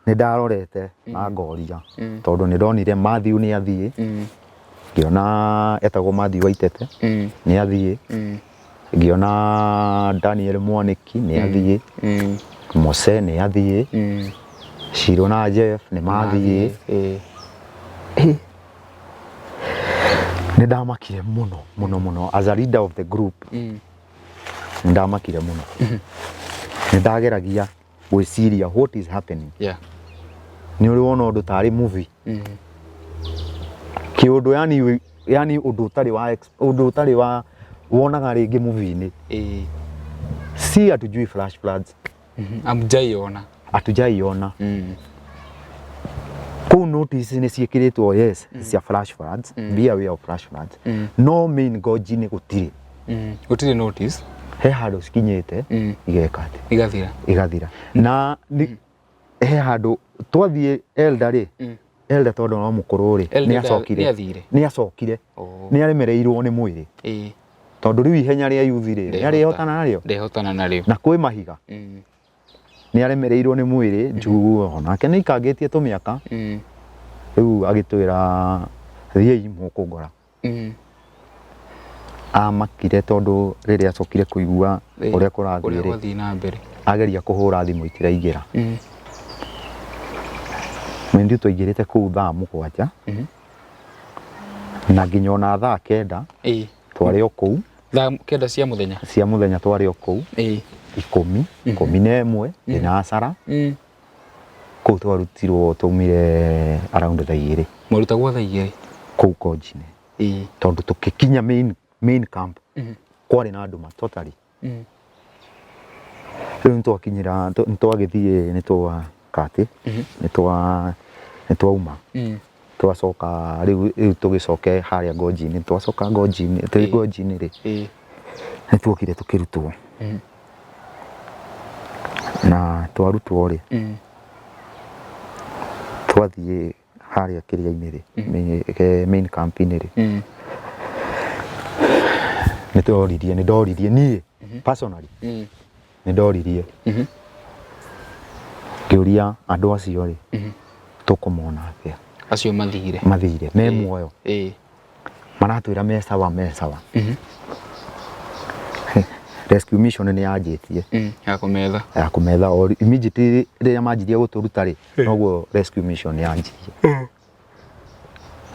nĩ ndarorete na ngoria tondũ nĩ ndonire Matthew nĩ athiĩ, ngĩona etagwo Matthew Waitete nĩ athiĩ, ngĩona Daniel Mwanĩki nĩ athiĩ, Mose nĩ athiĩ, Shiro na Jeff nĩ mathiĩ. Nĩ ndamakire mũno mũno mũno as a leader of the group. Nĩ ndamakire mũno, nĩ ndageragia gwĩciria what is happening. Nĩ ũrĩ wona ũndũ tarĩ movie, kĩũndũ yani yani ũndũ ũtarĩ wa ũndũ ũtarĩ wa wonaga rĩngĩ movie-inĩ. Si hatujui flash floods. Amjaiona. Hatujaiona. Kũu notice nĩ ciĩkĩrĩtwo, yes, cia flash floods, be aware of flash floods, no main gorge-inĩ gũtirĩ. Gũtirĩ notice. He handũ cikinyĩte igeka atĩ Igathira. Igathira. Na he handũ twathiĩ elder rĩ, elder tondũ no mũkũrũ rĩ, Elder nĩ acokire. Nĩ athire. Nĩ acokire. Nĩ aremereirwo nĩ mwĩrĩ tondũ rĩu ihenya rĩa youth rĩ, nĩ arĩhotana narĩo? Ndehotana narĩo. Na kwĩ mahiga. Nĩ aremereirwo nĩ mwĩrĩ juu onake nĩ aikangĩtie tũmĩaka. Rĩu agĩtwĩra, "Thiĩi, mũkũngora." Amakire tondũ rĩrĩa acokire kũigua ũrĩa kũrathiĩ Ũrĩa rĩ, gwathiĩ na mbere. Ageria kũhũra thimũ itiraingĩra. Mind twaingĩrĩte kũu thaa 7 na nginya ona thaa 9 twarĩ o kũu. Thaa 9 cia mũthenya. Cia mũthenya twarĩ o kũu. 10, 11, thinacara. Kũu twarutirwo twaumire around thaa 2. Mwarutagwo thaa 2? Kũu Konjinĩ. Tondũ tũgĩkinya main camp kwarĩ na nduma totally. Rĩu nĩtwakinyĩra, nĩtwagĩthiĩ, nĩtwa katĩ nĩtwauma. Twacoka rĩu tũgĩcoke harĩa Ngonji-inĩ, twacoka Ngonji-inĩ, twĩ Ngonji-inĩ rĩ, nĩtuokire tũkĩrutwo. Na twarutwo rĩ, twathiĩ harĩa kĩrĩa-inĩ rĩ, main camp-inĩ rĩ, nĩtworirie, nĩndoririe niĩ personally, nĩndoririe ngĩũria andũ acio rĩ, tũkũmona atĩa? Acio mathire. Mathire me muoyo? Maratwĩra me sawa, me sawa. Rescue mission nĩ yanjĩtie. Ya kũmetha. Ya kũmetha. O immediately rĩrĩa manjirie gũtũruta rĩ, noguo rescue mission yanjirie.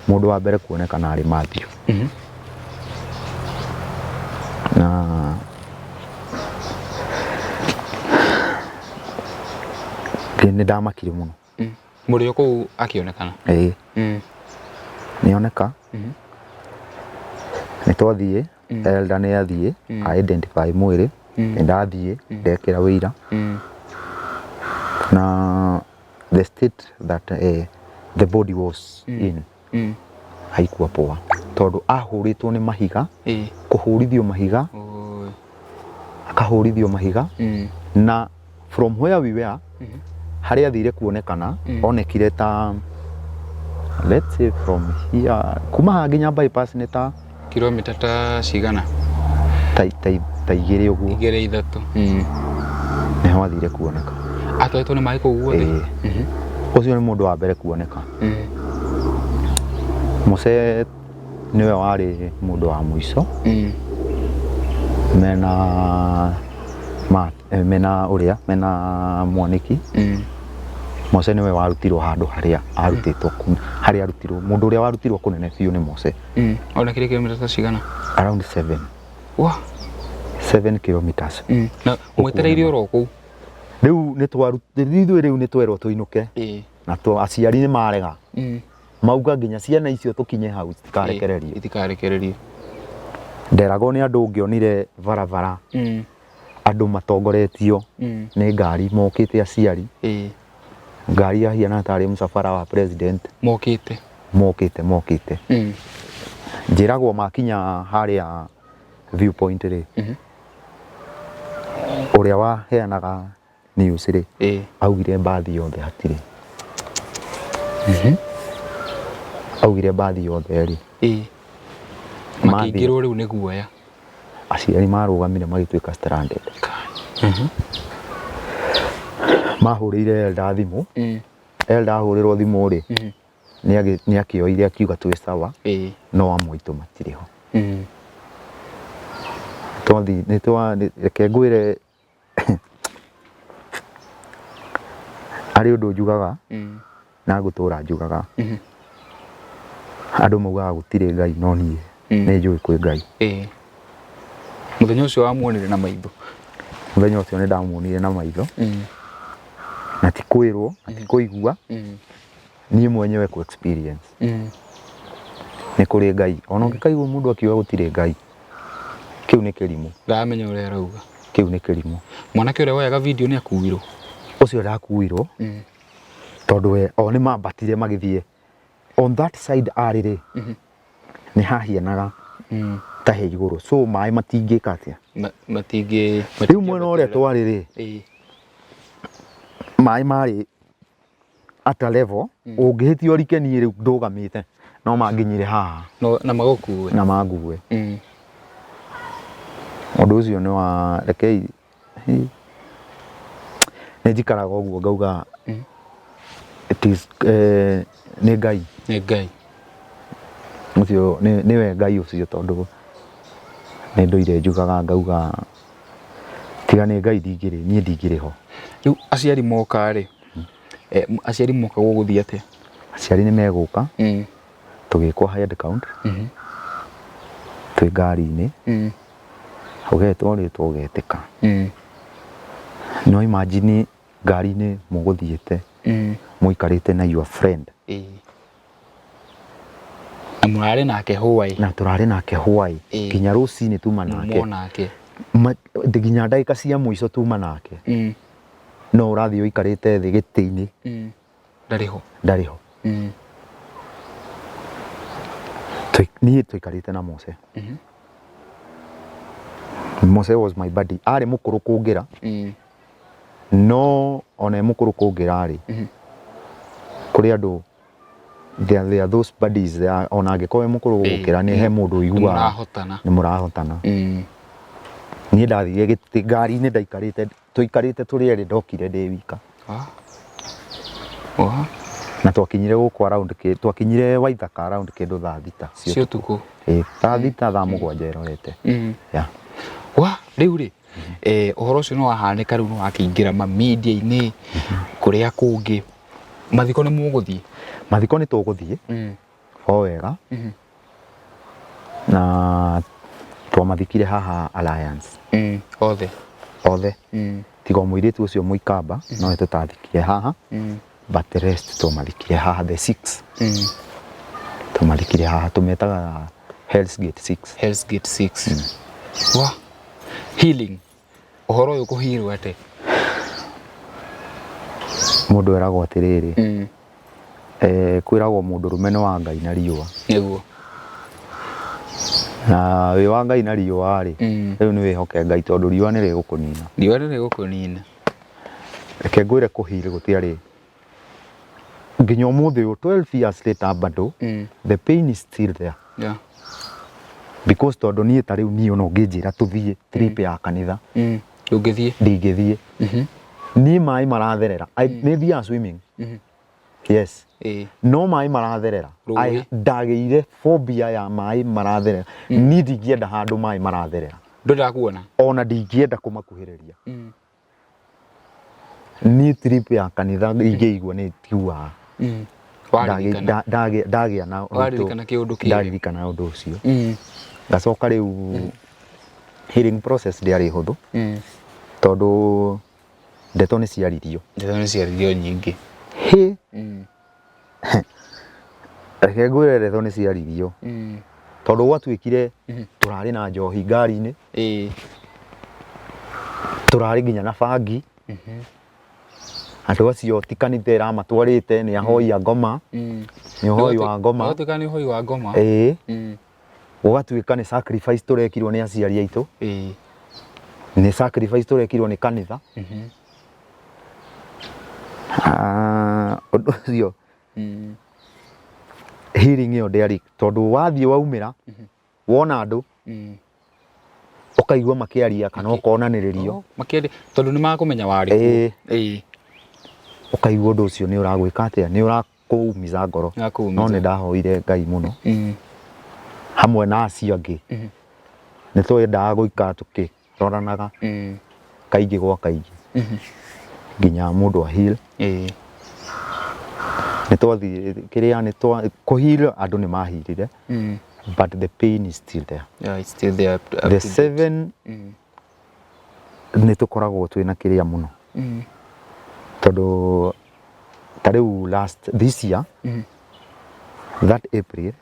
Mũndũ wa mbere kuonekana arĩ Matthew. Na nĩ ndamakire mũno. Mũrĩ o kũu akĩonekana? Ĩĩ. Nĩoneka. Nĩ twathiĩ, elder nĩ athiĩ a identify mwĩrĩ, nĩ ndathiĩ ndekĩra wĩira. Na the state that the body was in haikuwa poa tondũ ahũrĩtwo nĩ mahiga, kũhũrithio mahiga, Oi. akahũrithio mahiga. Na from where we were, harĩa athire kuonekana, onekire ta, let's say from here, kuma haha nginya bypass nĩ ta Kilomita ta cigana? Ta 2 ũguo. 2, 3. Nĩho athire kuoneka. Atwaritwo nĩ maĩ kũu guothe? Ĩĩ. Ũcio nĩ mũndũ wa mbere kuoneka. Mose nĩwe warĩ mũndũ wa mũico. Mena Ma, mena ũrĩa mena mwanĩki. Mose nĩwe warutirwo handũ harĩa arutĩtwo harĩa arutirwo mũndũ ũrĩa warutirwo kũnene biũ nĩ Mose. Onekire kilomita ta cigana? Around 7. Wa 7 kilometers. Na mwetereire oro kũu? Rĩu nĩ ithuĩ rĩu nĩ twerwo tũinũke. Na aciari nĩ marega. Mauga nginya ciana icio tũkinye hau citikarekererio. Itikarekererio. Nderagwo nĩ andũ ũngĩonire barabara. Andũ matongoretio nĩ ngari mokĩte aciari. Ngari yahiana tarĩ mũcabara wa president. Mokĩte. Mokĩte. Njĩragwo makinya harĩa viewpoint rĩ. Ũrĩa waheanaga news rĩ. Augire mbathi yothe hatirĩ. Augire mbathi yothe rĩ. Makĩingĩrwo rĩu nĩ guoya. Aciari marũgamire magĩtuĩka stranded. Mahũrĩire Elda thimũ. Elda ahũrĩrwo thimũ rĩ, nĩ akĩoire akiuga twĩ sawa, no amwe aitũ matirĩ ho. Twathi nĩ twa reke ngwĩre harĩ ũndũ njugaga na ngũtũra njugaga. Andũ maugaga gũtirĩ Ngai no niĩ nĩ njũĩ kwĩ Ngai. Mũthenya ũcio wamuonire na maitho? Mũthenya ũcio nĩ ndamuonire na maitho. Na ti kwĩrwo, na ti kũigua, niĩ mwenyewe kũ experience. Nĩ kũrĩ Ngai. Ona ũngĩkaigua mũndũ akiuga gũtirĩ Ngai, kĩu nĩ kĩrimũ. Ndaramenya ũrĩa arauga. Kĩu nĩ kĩrimũ. Mwanake ũrĩa woyaga video nĩ akuirwo? Ũcio ndakuirwo. Tondũ we o nĩ mambatire magĩthiĩ. On that side arĩ rĩ, nĩ hahianaga ta he igũrũ. So maĩ matingĩka atĩa? Matingĩ. Rĩu mwena ũrĩa twarĩ rĩ, maĩ marĩ at a level ũngĩhĩtia ũrike niĩ rĩu ndũgamĩte no manginyire haha. Na magũkue. Na mangue. Ũndũ ũcio nĩ wa rekei nĩ njikaraga ũguo ngauga it is nĩ Ngai. Nĩ Ngai. Ũcio nĩwe Ngai ũcio tondũ nĩ ndũire njugaga ngauga tiga nĩ Ngai ndingĩrĩ niĩ ndingĩrĩ ho. Rĩu aciari moka rĩ, aciari moka gũgũthiĩ atĩa? Aciari nĩ megũka tũgĩkwo head count twĩ ngari-inĩ ũgetwo rĩtwa ũgetĩka. No imagine ngari-inĩ mũgũthiĩte mũikarĩte na your friend. Na mũrarĩ nake hwaĩ. Na tũrarĩ nake hwaĩ nginya rũcinĩ tuma nake. Nake. Nginya ndagĩka cia mũico tuma nake. No ũrathiĩ ũikarĩte thĩ gĩtĩ-inĩ. Ndarĩ ho. Ndarĩ ho. Niĩ tũikarĩte na Mose. Mose was my buddy. Arĩ mũkũrũ kũngĩra. No ona e mũkũrũ kũngĩra rĩ, kũrĩ andũ there are those buddies there, ona angĩkorwo e mũkũrũ gũgũkĩra nĩ he mũndũ ũiguaga nĩ mũrahotana. Niĩ ndathire gĩtĩ ngari-inĩ ndaikarĩte tũikarĩte tũrĩ erĩ ndokire ndĩ wika. Na twakinyire gũkũ around twakinyire Waithaka around kĩndũ thaa thita cia ũtukũ. Thaa thita thaa mũgwanja ĩrorete. Yeah. Wa rĩu rĩ ũhoro ũcio nĩ wahanĩka rĩu nĩ wakĩingĩra ma media-inĩ kũrĩa kũngĩ. Mathiko nĩ mũgũthiĩ? Mathiko nĩ tũgũthiĩ o wega. Na twamathikire haha Alliance. Othe. Othe. Tiga mũirĩtu ũcio mũikamba no tũtathikire haha. But the rest twamathikire haha the 6. Twamathikire haha tũmetaga Hell's Gate 6. Hell's Gate 6. Wa healing. Ũhoro ũyũ kũhirwo atĩa? Mũndũ eragwo atĩrĩrĩ, kwĩragwo mũndũ rũme nĩ wa Ngai na riũa. Nĩguo. Na wĩ wa Ngai na riũa rĩ, rĩu nĩ wĩhoke Ngai tondũ riũa nĩ rĩgũkũnina. Riũa nĩ rĩgũkũnina. Reke ngwĩre kũhiri gũtiarĩ nginya ũmũthĩ ũyũ 12 years later bado the pain is still there. Yeah. Because tondũ niĩ ta rĩu niĩ ona ũngĩnjĩra tũthiĩ trip ya kanitha Ndũngĩthiĩ. Ndingĩthiĩ. Niĩ maĩ maratherera. Nĩ thiaga swimming. Yes. No maĩ maratherera. Ndagĩire phobia ya maĩ maratherera. Niĩ ndingĩenda handũ maĩ maratherera. Ndwendaga kuona. Ona ndingĩenda kũmakuhĩrĩria. Niĩ trip ya kanitha ingĩigua nĩ njiguaga. Waririkana. Ndagĩa na ũritũ. Waririkana kĩũndũ kĩrĩa. Ndaririkana ũndũ ũcio. Ngacoka rĩu healing process ndĩarĩ hũthũ. Tondũ ndeto nĩ ciaririo. Ndeto nĩ ciaririo nyingĩ. Hĩ. Reke ngwĩre ndeto nĩ ciaririo. Tondũ gwatuĩkire tũrarĩ na njohi ngari-inĩ. Tũrarĩ nginya na bangi. Andũ acio ti kanitha ĩramatwarĩte, nĩ ahoi a ngoma. Nĩ ũhoi wa ngoma. Gwatuĩka nĩ ũhoi wa ngoma. Ĩĩ. Gũgatuĩka nĩ sacrifice tũrekirwo nĩ aciari aitũ. Nĩ sacrifice tũrekirwo nĩ kanitha. Ũndũ ũcio healing ĩyo ndĩarĩ, tondũ wathiĩ waumĩra wona andũ ũkaigua makĩaria kana ũkonanĩrĩrio. Makĩaria tondũ nĩ makũmenya warĩ kuo. Ĩĩ. Ũkaigua ũndũ ũcio nĩ ũragwĩka atĩa, nĩ ũrakũumiza ngoro. No nĩ ndahoire Ngai mũno hamwe na acio angĩ. Nĩ twendaga gũikara tũkĩroranaga kaingĩ gwa kaingĩ nginya mũndũ a heal. Nĩ twathiĩ kĩrĩa nĩ twa kũ heal andũ nĩ mahirire. But the pain is still there. Yeah, it's still there. Up the seven nĩ tũkoragwo twĩna kĩrĩa mũno. Tondũ ta rĩu last this year, that April,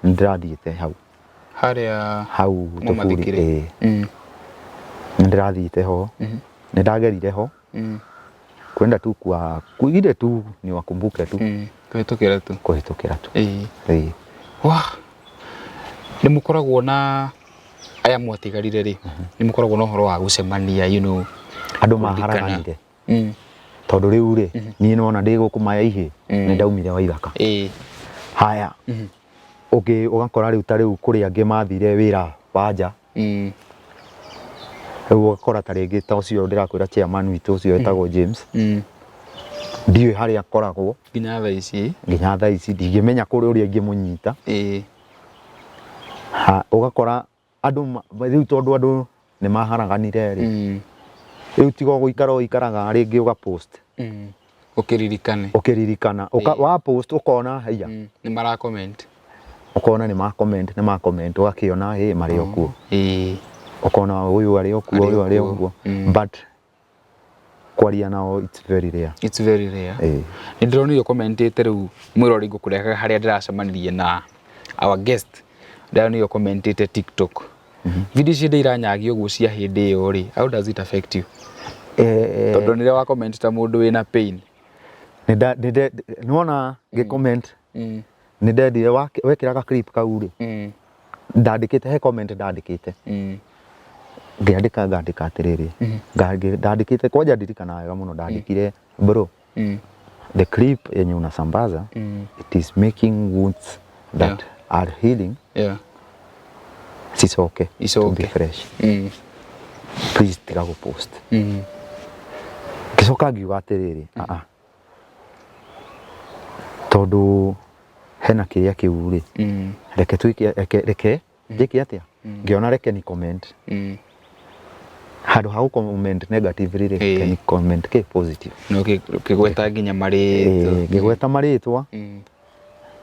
nĩndĩrathiĩte hau. Harĩa hau mũmathikire. Tũburi. Nĩndĩrathiĩte ho. Nĩndagerire ho. Kwenda tu kwa kuigire tu ni wakumbuke tu. Kũhĩtũkĩra tu. Kũhĩtũkĩra tu. Ĩĩ. Wah. Nĩ mũkoragwo na aya mwatigarire rĩ, nĩ mũkoragwo na ũhoro wa gũcemania, you know. Andũ maharaganire. Tondũ rĩu rĩ, niĩ nona ndĩ gũkũ maya ihĩ, nĩ ndaumire Waithaka. Haya. Ũngĩ ũgakora rĩu ta rĩu kũrĩ angĩ mathire wĩra wa nja. Rĩu ũgakora ta rĩngĩ ta ũcio ndĩrakwĩra chairman witũ ũcio wetagwo James. Ndiũĩ harĩa akoragwo. Nginya thaa ici. Nginya thaa ici ndingĩmenya kũrĩ ũrĩa ingĩmũnyita. Ũgakora andũ rĩu tondũ andũ nĩ maharaganire rĩ. Rĩu tiga gũikara ũikaraga rĩngĩ ũga post. Ũkĩririkane. Ũkĩririkana. Wa post ũkona haiya. Nĩ mara comment. Ũkona nĩ ma comment, nĩ ma comment ũgakĩona hĩ marĩ o kuo. Ũkona ũyũ arĩ o kuo, ũyũ arĩ o kuo. But kwaria nao it's very rare. It's very rare. Nĩ ndĩronire commentĩte rĩu mwĩrori ngũkũrehaga harĩa ndĩracemanirie na our guest. Ndĩronire commentĩte TikTok. Video ici ndĩiranyagia ũguo cia hĩndĩ ĩyo rĩ, how does it affect you? Tondũ nĩrĩa wa comment ta mũndũ wĩna pain. Nĩwona ngĩ comment nĩ ndendire wekĩraga clip kau rĩ, ndandĩkĩte he comment ndandĩkĩte. Ngĩandĩka ngandĩka atĩrĩrĩ, ndandĩkĩte kwanja ndirikanaga wega mũno, ndandĩkire bro, the clip yenye unasambaza, it is making wounds that are healing. Sicoke to be fresh. Please tiga gũ post. Ngĩcoka ngiuga atĩrĩrĩ, tondũ hena kĩrĩa kĩu rĩ, reke twĩke, reke njĩke atĩa? Ngĩona reke ni comment. Handũ ha gũ comment negatively rĩ, reke ni comment kĩ positive. No kĩgweta nginya marĩtwa. Ngĩgweta marĩtwa.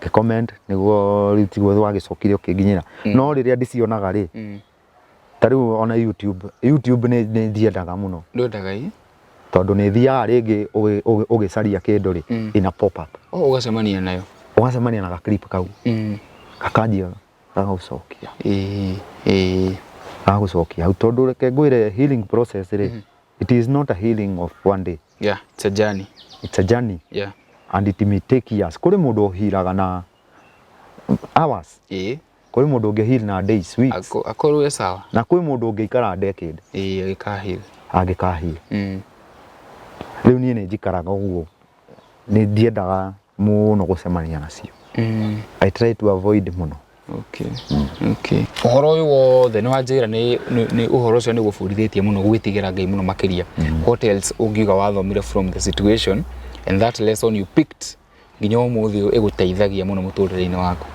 Ngĩ comment nĩguo rĩu tiguo wagĩcokire ũkĩnginyĩra. No rĩrĩa ndĩcionaga rĩ, ta rĩu ona YouTube, YouTube nĩ ndiendaga mũno. Ndwendaga ĩ? Tondũ nĩ thiaga rĩngĩ ũgĩcaria kĩndũ rĩ, ina pop up. Oh, ũgacemania nayo. Ũgacemania na ga clip kau. Gakanjia gagũcokia. Gagũcokia hau tondũ reke ngwĩre healing process rĩ, it is not a healing of one day. Yeah, it's a journey. It's a journey. Yeah. And it may take years. Kũrĩ mũndũ ũhiraga na hours. Kũrĩ mũndũ ũngĩ heal na days, weeks. Akorwo e sawa. Na kwĩ mũndũ ũngĩikara decade. Agĩkaheal. Angĩkaheal. Rĩu niĩ nĩ njikaraga ũguo. Nĩ ndiendaga mũno gũcemania nacio. I try to avoid mũno. Okay. Okay. Ũhoro ũyũ wothe nĩ wanjĩra nĩ ũhoro ũcio nĩ gũbundithĩtie mũno gwĩtigĩra Ngai mũno makĩria. What else ũngiuga wathomire from the situation and that lesson you picked nginya ũmũthĩ ũyũ ĩgũteithagia mũno mũtũrĩre-inĩ waku?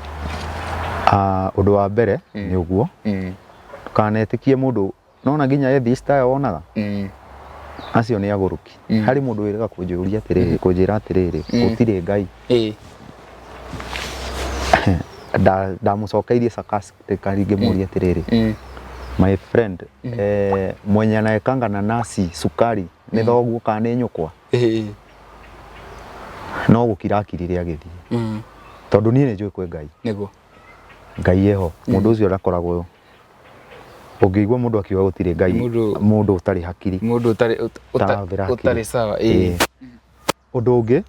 Ũndũ wa mbere nĩ ũguo. Ndũkanetĩkie mũndũ nona nginya atheist aya wonaga acio nĩ agũrũki. Harĩ mũndũ wĩrĩga kũnjũria atĩrĩrĩ, kũnjĩra atĩrĩrĩ, gũtirĩ Ngai. Ndamũcokeirie sarcastically ngĩmũria atĩrĩrĩ, my friend, mwenye anaekanga nanasi sukari nĩ thoguo kana nĩ nyũkwa? No gũkira akirire agĩthiĩ. Tondũ niĩ nĩ njũĩ kwĩ Ngai. Nĩguo. Ngai eho. Mũndũ ũcio ndakoragwo, ũngĩigua mũndũ akiuga gũtirĩ Ngai, mũndũ ũtarĩ hakiri. Mũndũ ũtarĩ ũtarĩ sawa. Ĩĩ. Ũndũ ũngĩ,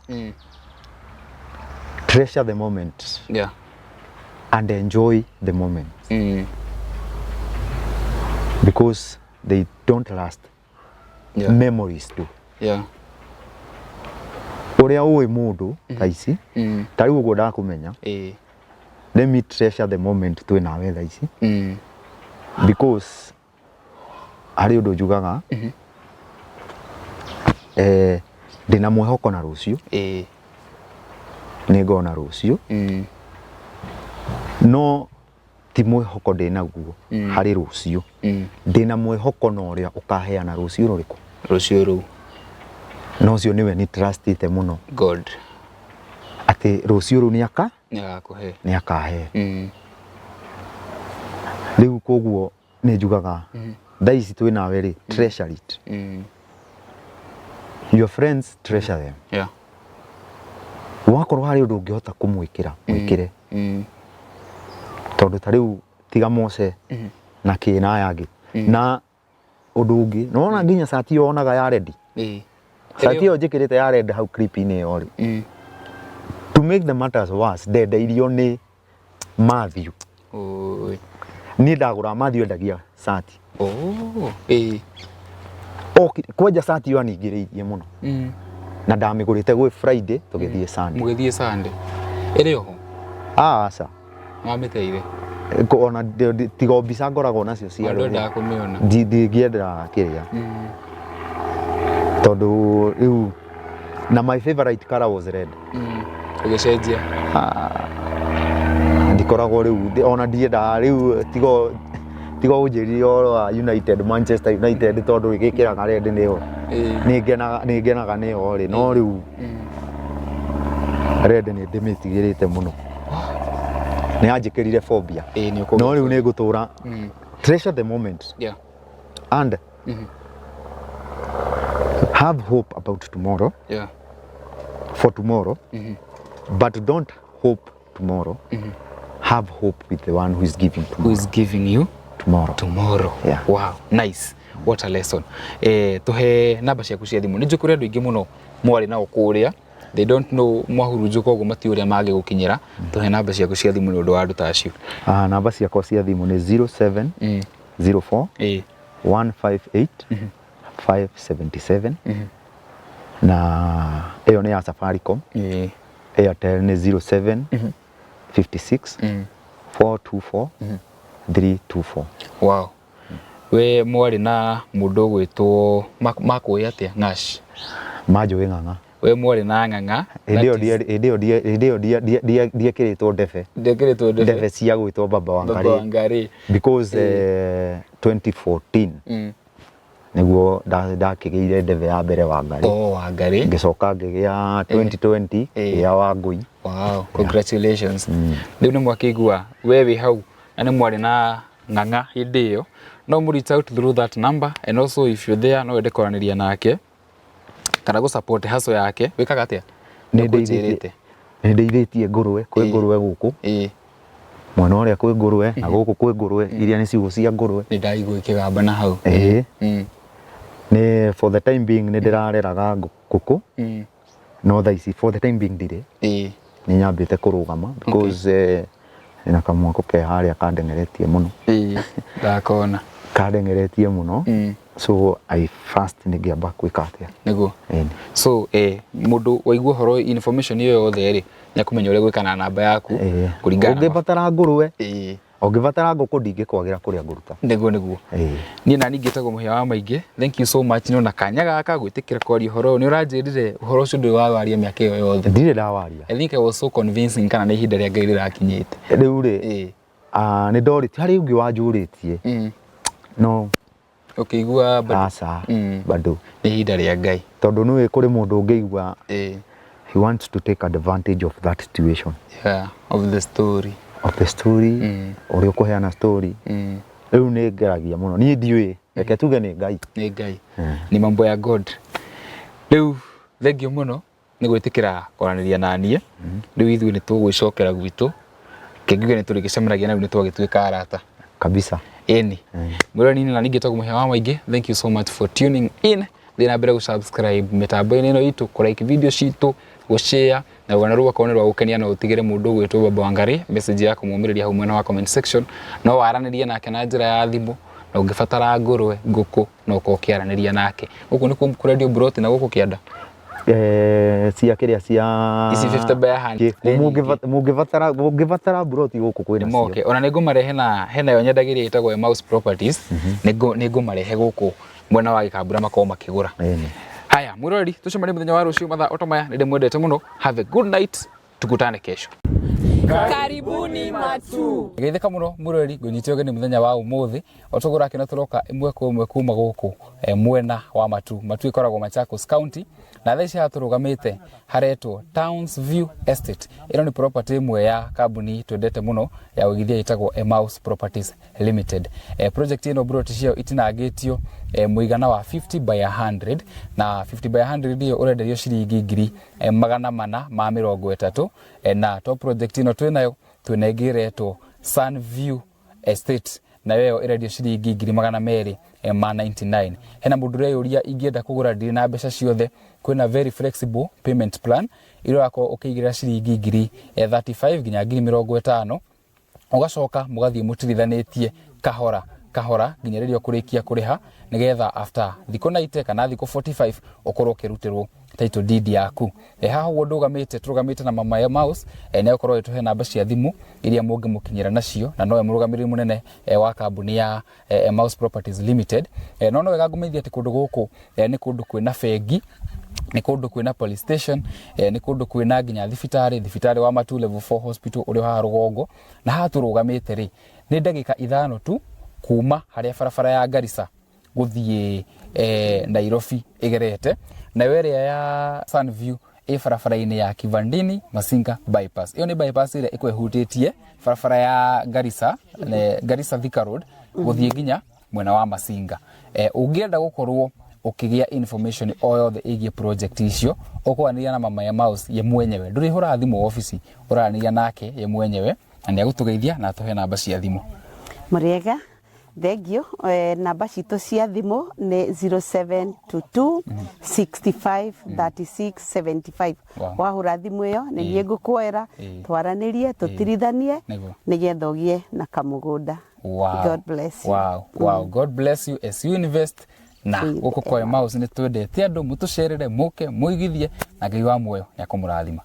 treasure the moment. Yeah. And enjoy the moment. Because they don't last. Yeah. Memories do. Yeah. Ũrĩa ũĩ mũndũ thaa ici, ta rĩu ũguo ndakũmenya, let me treasure the moment twĩ nawe thaa ici. Because harĩ ũndũ njugaga, ndĩna mwĩhoko na rũciũ, nĩ ngona rũciũ, no ti mwĩhoko ndĩnaguo harĩ rũciũ, ndĩna mwĩhoko na ũrĩa ũkaheana rũciũ rũrĩkũ? Rũciũ rũu. Na ũcio nĩwe nĩ trustĩte mũno. God. Atĩ rũciũ rũu nĩaka? Nĩagakũhe. Nĩakahe. Rĩu koguo nĩ njugaga thaa ici twĩ nawe rĩ, treasure it. Your friends, treasure them. Yeah. Wakorwo harĩ ũndũ ũngĩhota kũmwĩkĩra, mwĩkĩre. Tondũ ta rĩu tiga Mose na kĩ na aya angĩ. Na ũndũ ũngĩ, nĩwona nginya cati ĩyo wonaga ya red. Cati ĩyo njĩkĩrĩte ya red hau clip-inĩ ĩyo rĩ. To make the matters worse, ndendeirio nĩ Matthew. Oi. Niĩ ndagũra Matthew endagia cati. Oh. Ĩĩ. Kwanja cati ĩyo aningĩrĩirie mũno. Na ndamĩgũrĩte gwĩ Friday tũgĩthiĩ Sunday. Mũgĩthiĩ Sunday. Ĩrĩ oho? Aca. Wamĩteire? Ona tiga o mbica ngoragwo nacio cia rũĩ. Ndwendaga kũmĩona. Ndingĩendera kĩrĩa. Tondũ rĩu na my favorite color was red. Ũgĩcenjia? Ndikoragwo rĩu ona ndiendaga rĩu tiga ũnjĩrire ũhoro wa United, Manchester United tondũ ĩgĩkĩraga red nĩyo. Nĩ ngenaga nĩyo rĩ, no rĩu red nĩ ndĩmĩtigĩrĩte mũno. Nĩ yanjĩkĩrire phobia. No rĩu nĩ ngũtũra treasure the moment. Yeah. And have hope about tomorrow. Yeah. For tomorrow. But don't hope tomorrow. Have hope with the one who is giving tomorrow. Who is giving you tomorrow. Tomorrow. Yeah. Wow, nice. What a lesson. Tuhe namba ciaku cia thimũ. Nĩ njũĩ kũrĩ andũ aingĩ mũno mwarĩ nao kũrĩa. They don't know mwahurunjũka ũguo matiũĩ ũrĩa mangĩgũkinyĩra. Tuhe namba ciaku cia thimũ nĩ ũndũ wa andũ ta acio. Namba ciakwa cia thimũ nĩ 07 04 158 577 na ĩyo nĩ ya Safaricom. Airtel nĩ 07 56 424 324. Wow. We mwarĩ na mũndũ ũgwĩtwo makũĩ atĩa Ng'ash? Manjũĩ Ng'ang'a. We mwarĩ na Ng'ang'a. Hĩndĩ ĩyo ndiekĩrĩtwo ndebe. Ndiekĩrĩtwo ndebe. Ndebe cia gwĩtwo Baba Wangari. Baba Wangari. Because 2014 nĩguo ndakĩgĩire ndebe ya mbere Wangari. Oh, Wangari. Ngĩcoka ngĩgĩa 2020 ya Wangui. Wow, congratulations. Rĩu nĩ mwakĩigua we wĩ hau na nĩ mwarĩ na Ng'ang'a hĩndĩ ĩyo. No mũ reach out through that number and also if you're there no wende kwaranĩria nake kana gũ support hustle yake. Wĩkaga atĩa? Nĩ ndeithĩtie ngũrwe, kwĩ ngũrwe gũkũ. Mwena ũrĩa kwĩ ngũrwe na gũkũ kwĩ ngũrwe, iria nĩ ciugũ cia ngũrwe. Nĩ ndaigua ikĩgamba na hau. Ĩĩ. Nĩ for the time being nĩ ndĩrareraga ngũkũ. No thaa ici for the time being ndirĩ. Nĩ nyambĩte kũrũgama because na kamwako ke harĩa kandengeretie mũno. Ndakona. Kandengeretie mũno. So I first nĩngĩamba gwĩka atĩa. Nĩguo. So mũndũ waigua ũhoro information ĩyo yothe rĩ, nĩ akũmenya ũrĩa gwĩka na namba yaku kũringana. Ũngĩbatara ngũrwe, ũngĩbatara ngũkũ ndingĩkwagĩra kũrĩa ngũruta. Nĩguo nĩguo. Niĩ nani ngĩtagwo Mũhĩa wa Maingĩ. Thank you so much nĩ ona kanya gaka gwĩtĩkĩra kwaria ũhoro ũyũ. Nĩ ũranjĩrire ũhoro ũcio ndũrĩ wawaria mĩaka ĩyo yothe. Ndirĩ ndawaria. I think I was so convincing kana nĩ ihinda rĩa Ngai rĩrakinyĩte. Rĩu rĩ, nĩ ndorĩtie, harĩ ũngĩ wanjũrĩtie. No Ũkĩigua bado? Aca. Bado. Nĩ ihinda rĩa Ngai. Tondũ nĩũĩ kũrĩ mũndũ ũngĩigua he wants to take advantage of that situation. Yeah, of the story. Of the story, ũrĩa ũkũheana story. Rĩu nĩ ngeragia mũno. Niĩ ndiũĩ, reke tuge nĩ Ngai. Nĩ Ngai. Ni mambo ya God. Rĩu thengiũ mũno nĩ gwĩtĩkĩra kwaranĩria na niĩ. Rĩu ithuĩ nĩ tũgwĩcokera gwitũ. Kĩngiuga nĩ tũrĩgĩcemanagia na rĩu nĩ twagĩtuĩka arata. Kabisa. Ĩni. Mwĩroreri na ningĩ tagwo mũhĩa wa maingĩ. Thank you so much for tuning in. Thiĩ na mbere gũ-subscribe mĩtambo-inĩ ĩno itũ, kũ like video citũ, gũ share na rũgano rũu akorwo nĩ rwa gũkenia no ũtigĩre mũndũ ũgwĩtwo Baba Wangari message ya kũmũmĩrĩria hau mwena wa comment section. No waranĩrie nake na njĩra ya thimũ na ũngĩbatara ngũrwe, ngũkũ no ũkorwo ũkĩaranĩria nake. Gũkũ nĩkuo kũrendio mburoti na gũkũ kĩanda? Eh, cia kĩrĩa cia Ici 50 by 100 nĩ nyingĩ. Mũngĩbatara mũngĩbatara mburoti gũkũ kwĩna cio. Moke ona nĩ ngũmarehe na hena yo nyendagĩria ĩtagwo Emmaus Properties. Nĩ ngũmarehe gũkũ mwena wa Gĩkambura makorwo makĩgũra. Ĩni. Haya mwĩroreri, tũcemanie mũthenya wa rũciũ mathaa o ta maya. Nĩ ndĩmwendete mũno. Have a good night, tukutane kesho. Karibuni Matu. Geithĩka mũno mwĩroreri, ngũnyite ũgeni mũthenya wa ũmũthĩ o tũgũra kĩno tũroka ĩmwe kwa ĩmwe kuma gũkũ mwena wa Matu. Matu ĩkoragwo Machakos County na thaa ici haha tũrũgamĩte haretwo Towns View Estate. Ĩno nĩ property ĩmwe ya kambuni twendete mũno ya ũigithia ĩtagwo Emmaus Properties Limited. Project ĩno mburoti ciayo itinangĩtio mũigana wa 50 by 100 na 50 by 100 ĩyo ũrenderio ciringi ngiri 430 na to project ĩno twĩnayo, twĩna ĩngĩ ĩretwo Sunview Estate nayo ĩyo ĩrendio ciringi 299,000. Hena mũndũ ũreyũria ingĩenda kũgũra ndirĩ na mbeca ciothe, kwĩna very flexible payment plan ĩrĩa ũrakorwo ũkĩigĩrĩra ciringi ngiri 35 nginya ngiri 50, ũgacoka mũgathiĩ mũtirithanĩtie kahora kahora nginya rĩrĩa ũkũrĩkia kũrĩha, nĩgetha after thikũ 90 kana thikũ 45 ũkorwo ũkĩrutĩrwo title deed yaku. Haha ũguo ndũgamĩte, tũrũgamĩte na Mama Emmaus, nĩ egũkorwo agĩtũhe namba cia thimũ iria mũngĩmũkinyĩra nacio, na nowe mũrũgamĩrĩri mũnene wa kambuni ya Emmaus Properties Limited. No no wega ngũmenyithie atĩ kũndũ gũkũ nĩ kũndũ kwĩna bengi, nĩ kũndũ kwĩna police station, nĩ kũndũ kwĩna nginya thibitarĩ, thibitarĩ wa Matu Level 4 Hospital ũrĩa haha rũgongo. Na haha tũrũgamĩte rĩ, nĩ ndagĩka 5 tu kuma harĩa barabara ya Garissa gũthiĩ Nairobi ĩgerete, nayo ĩrĩa ya Sunview ĩ barabara-inĩ ya Kivandini Masinga bypass. Ĩyo nĩ bypass ĩrĩa ĩkoragwo ĩhutĩtie barabara ya Garissa, Garissa Thika Road gũthiĩ nginya mwena wa Masinga. Ũngĩenda gũkorwo ũkĩgĩa information o yothe ĩgiĩ project icio, ũkwaranĩria na Mama Emmaus ye mwenyewe. Ndũrĩhũraga thimũ obici, ũraranĩria nake ye mwenyewe na nĩ agũtũgeithia na atũhe namba cia thimũ. Mũrĩega, thengio. Namba citũ cia thimũ nĩ 0722 65 36 75. Wahũra thimũ ĩyo nĩ niĩ ngũkuoera, twaranĩrie, tũtirithanie nĩgetha ũgĩe na kamũgũnda. Wow. God bless you. Wow. Wow. God bless you as you invest. Na gũkũ kwa Emmaus nĩ twendete andũ mũtũcerere, mũke mũigithie, na Ngai wa muoyo nĩ akũmũrathima.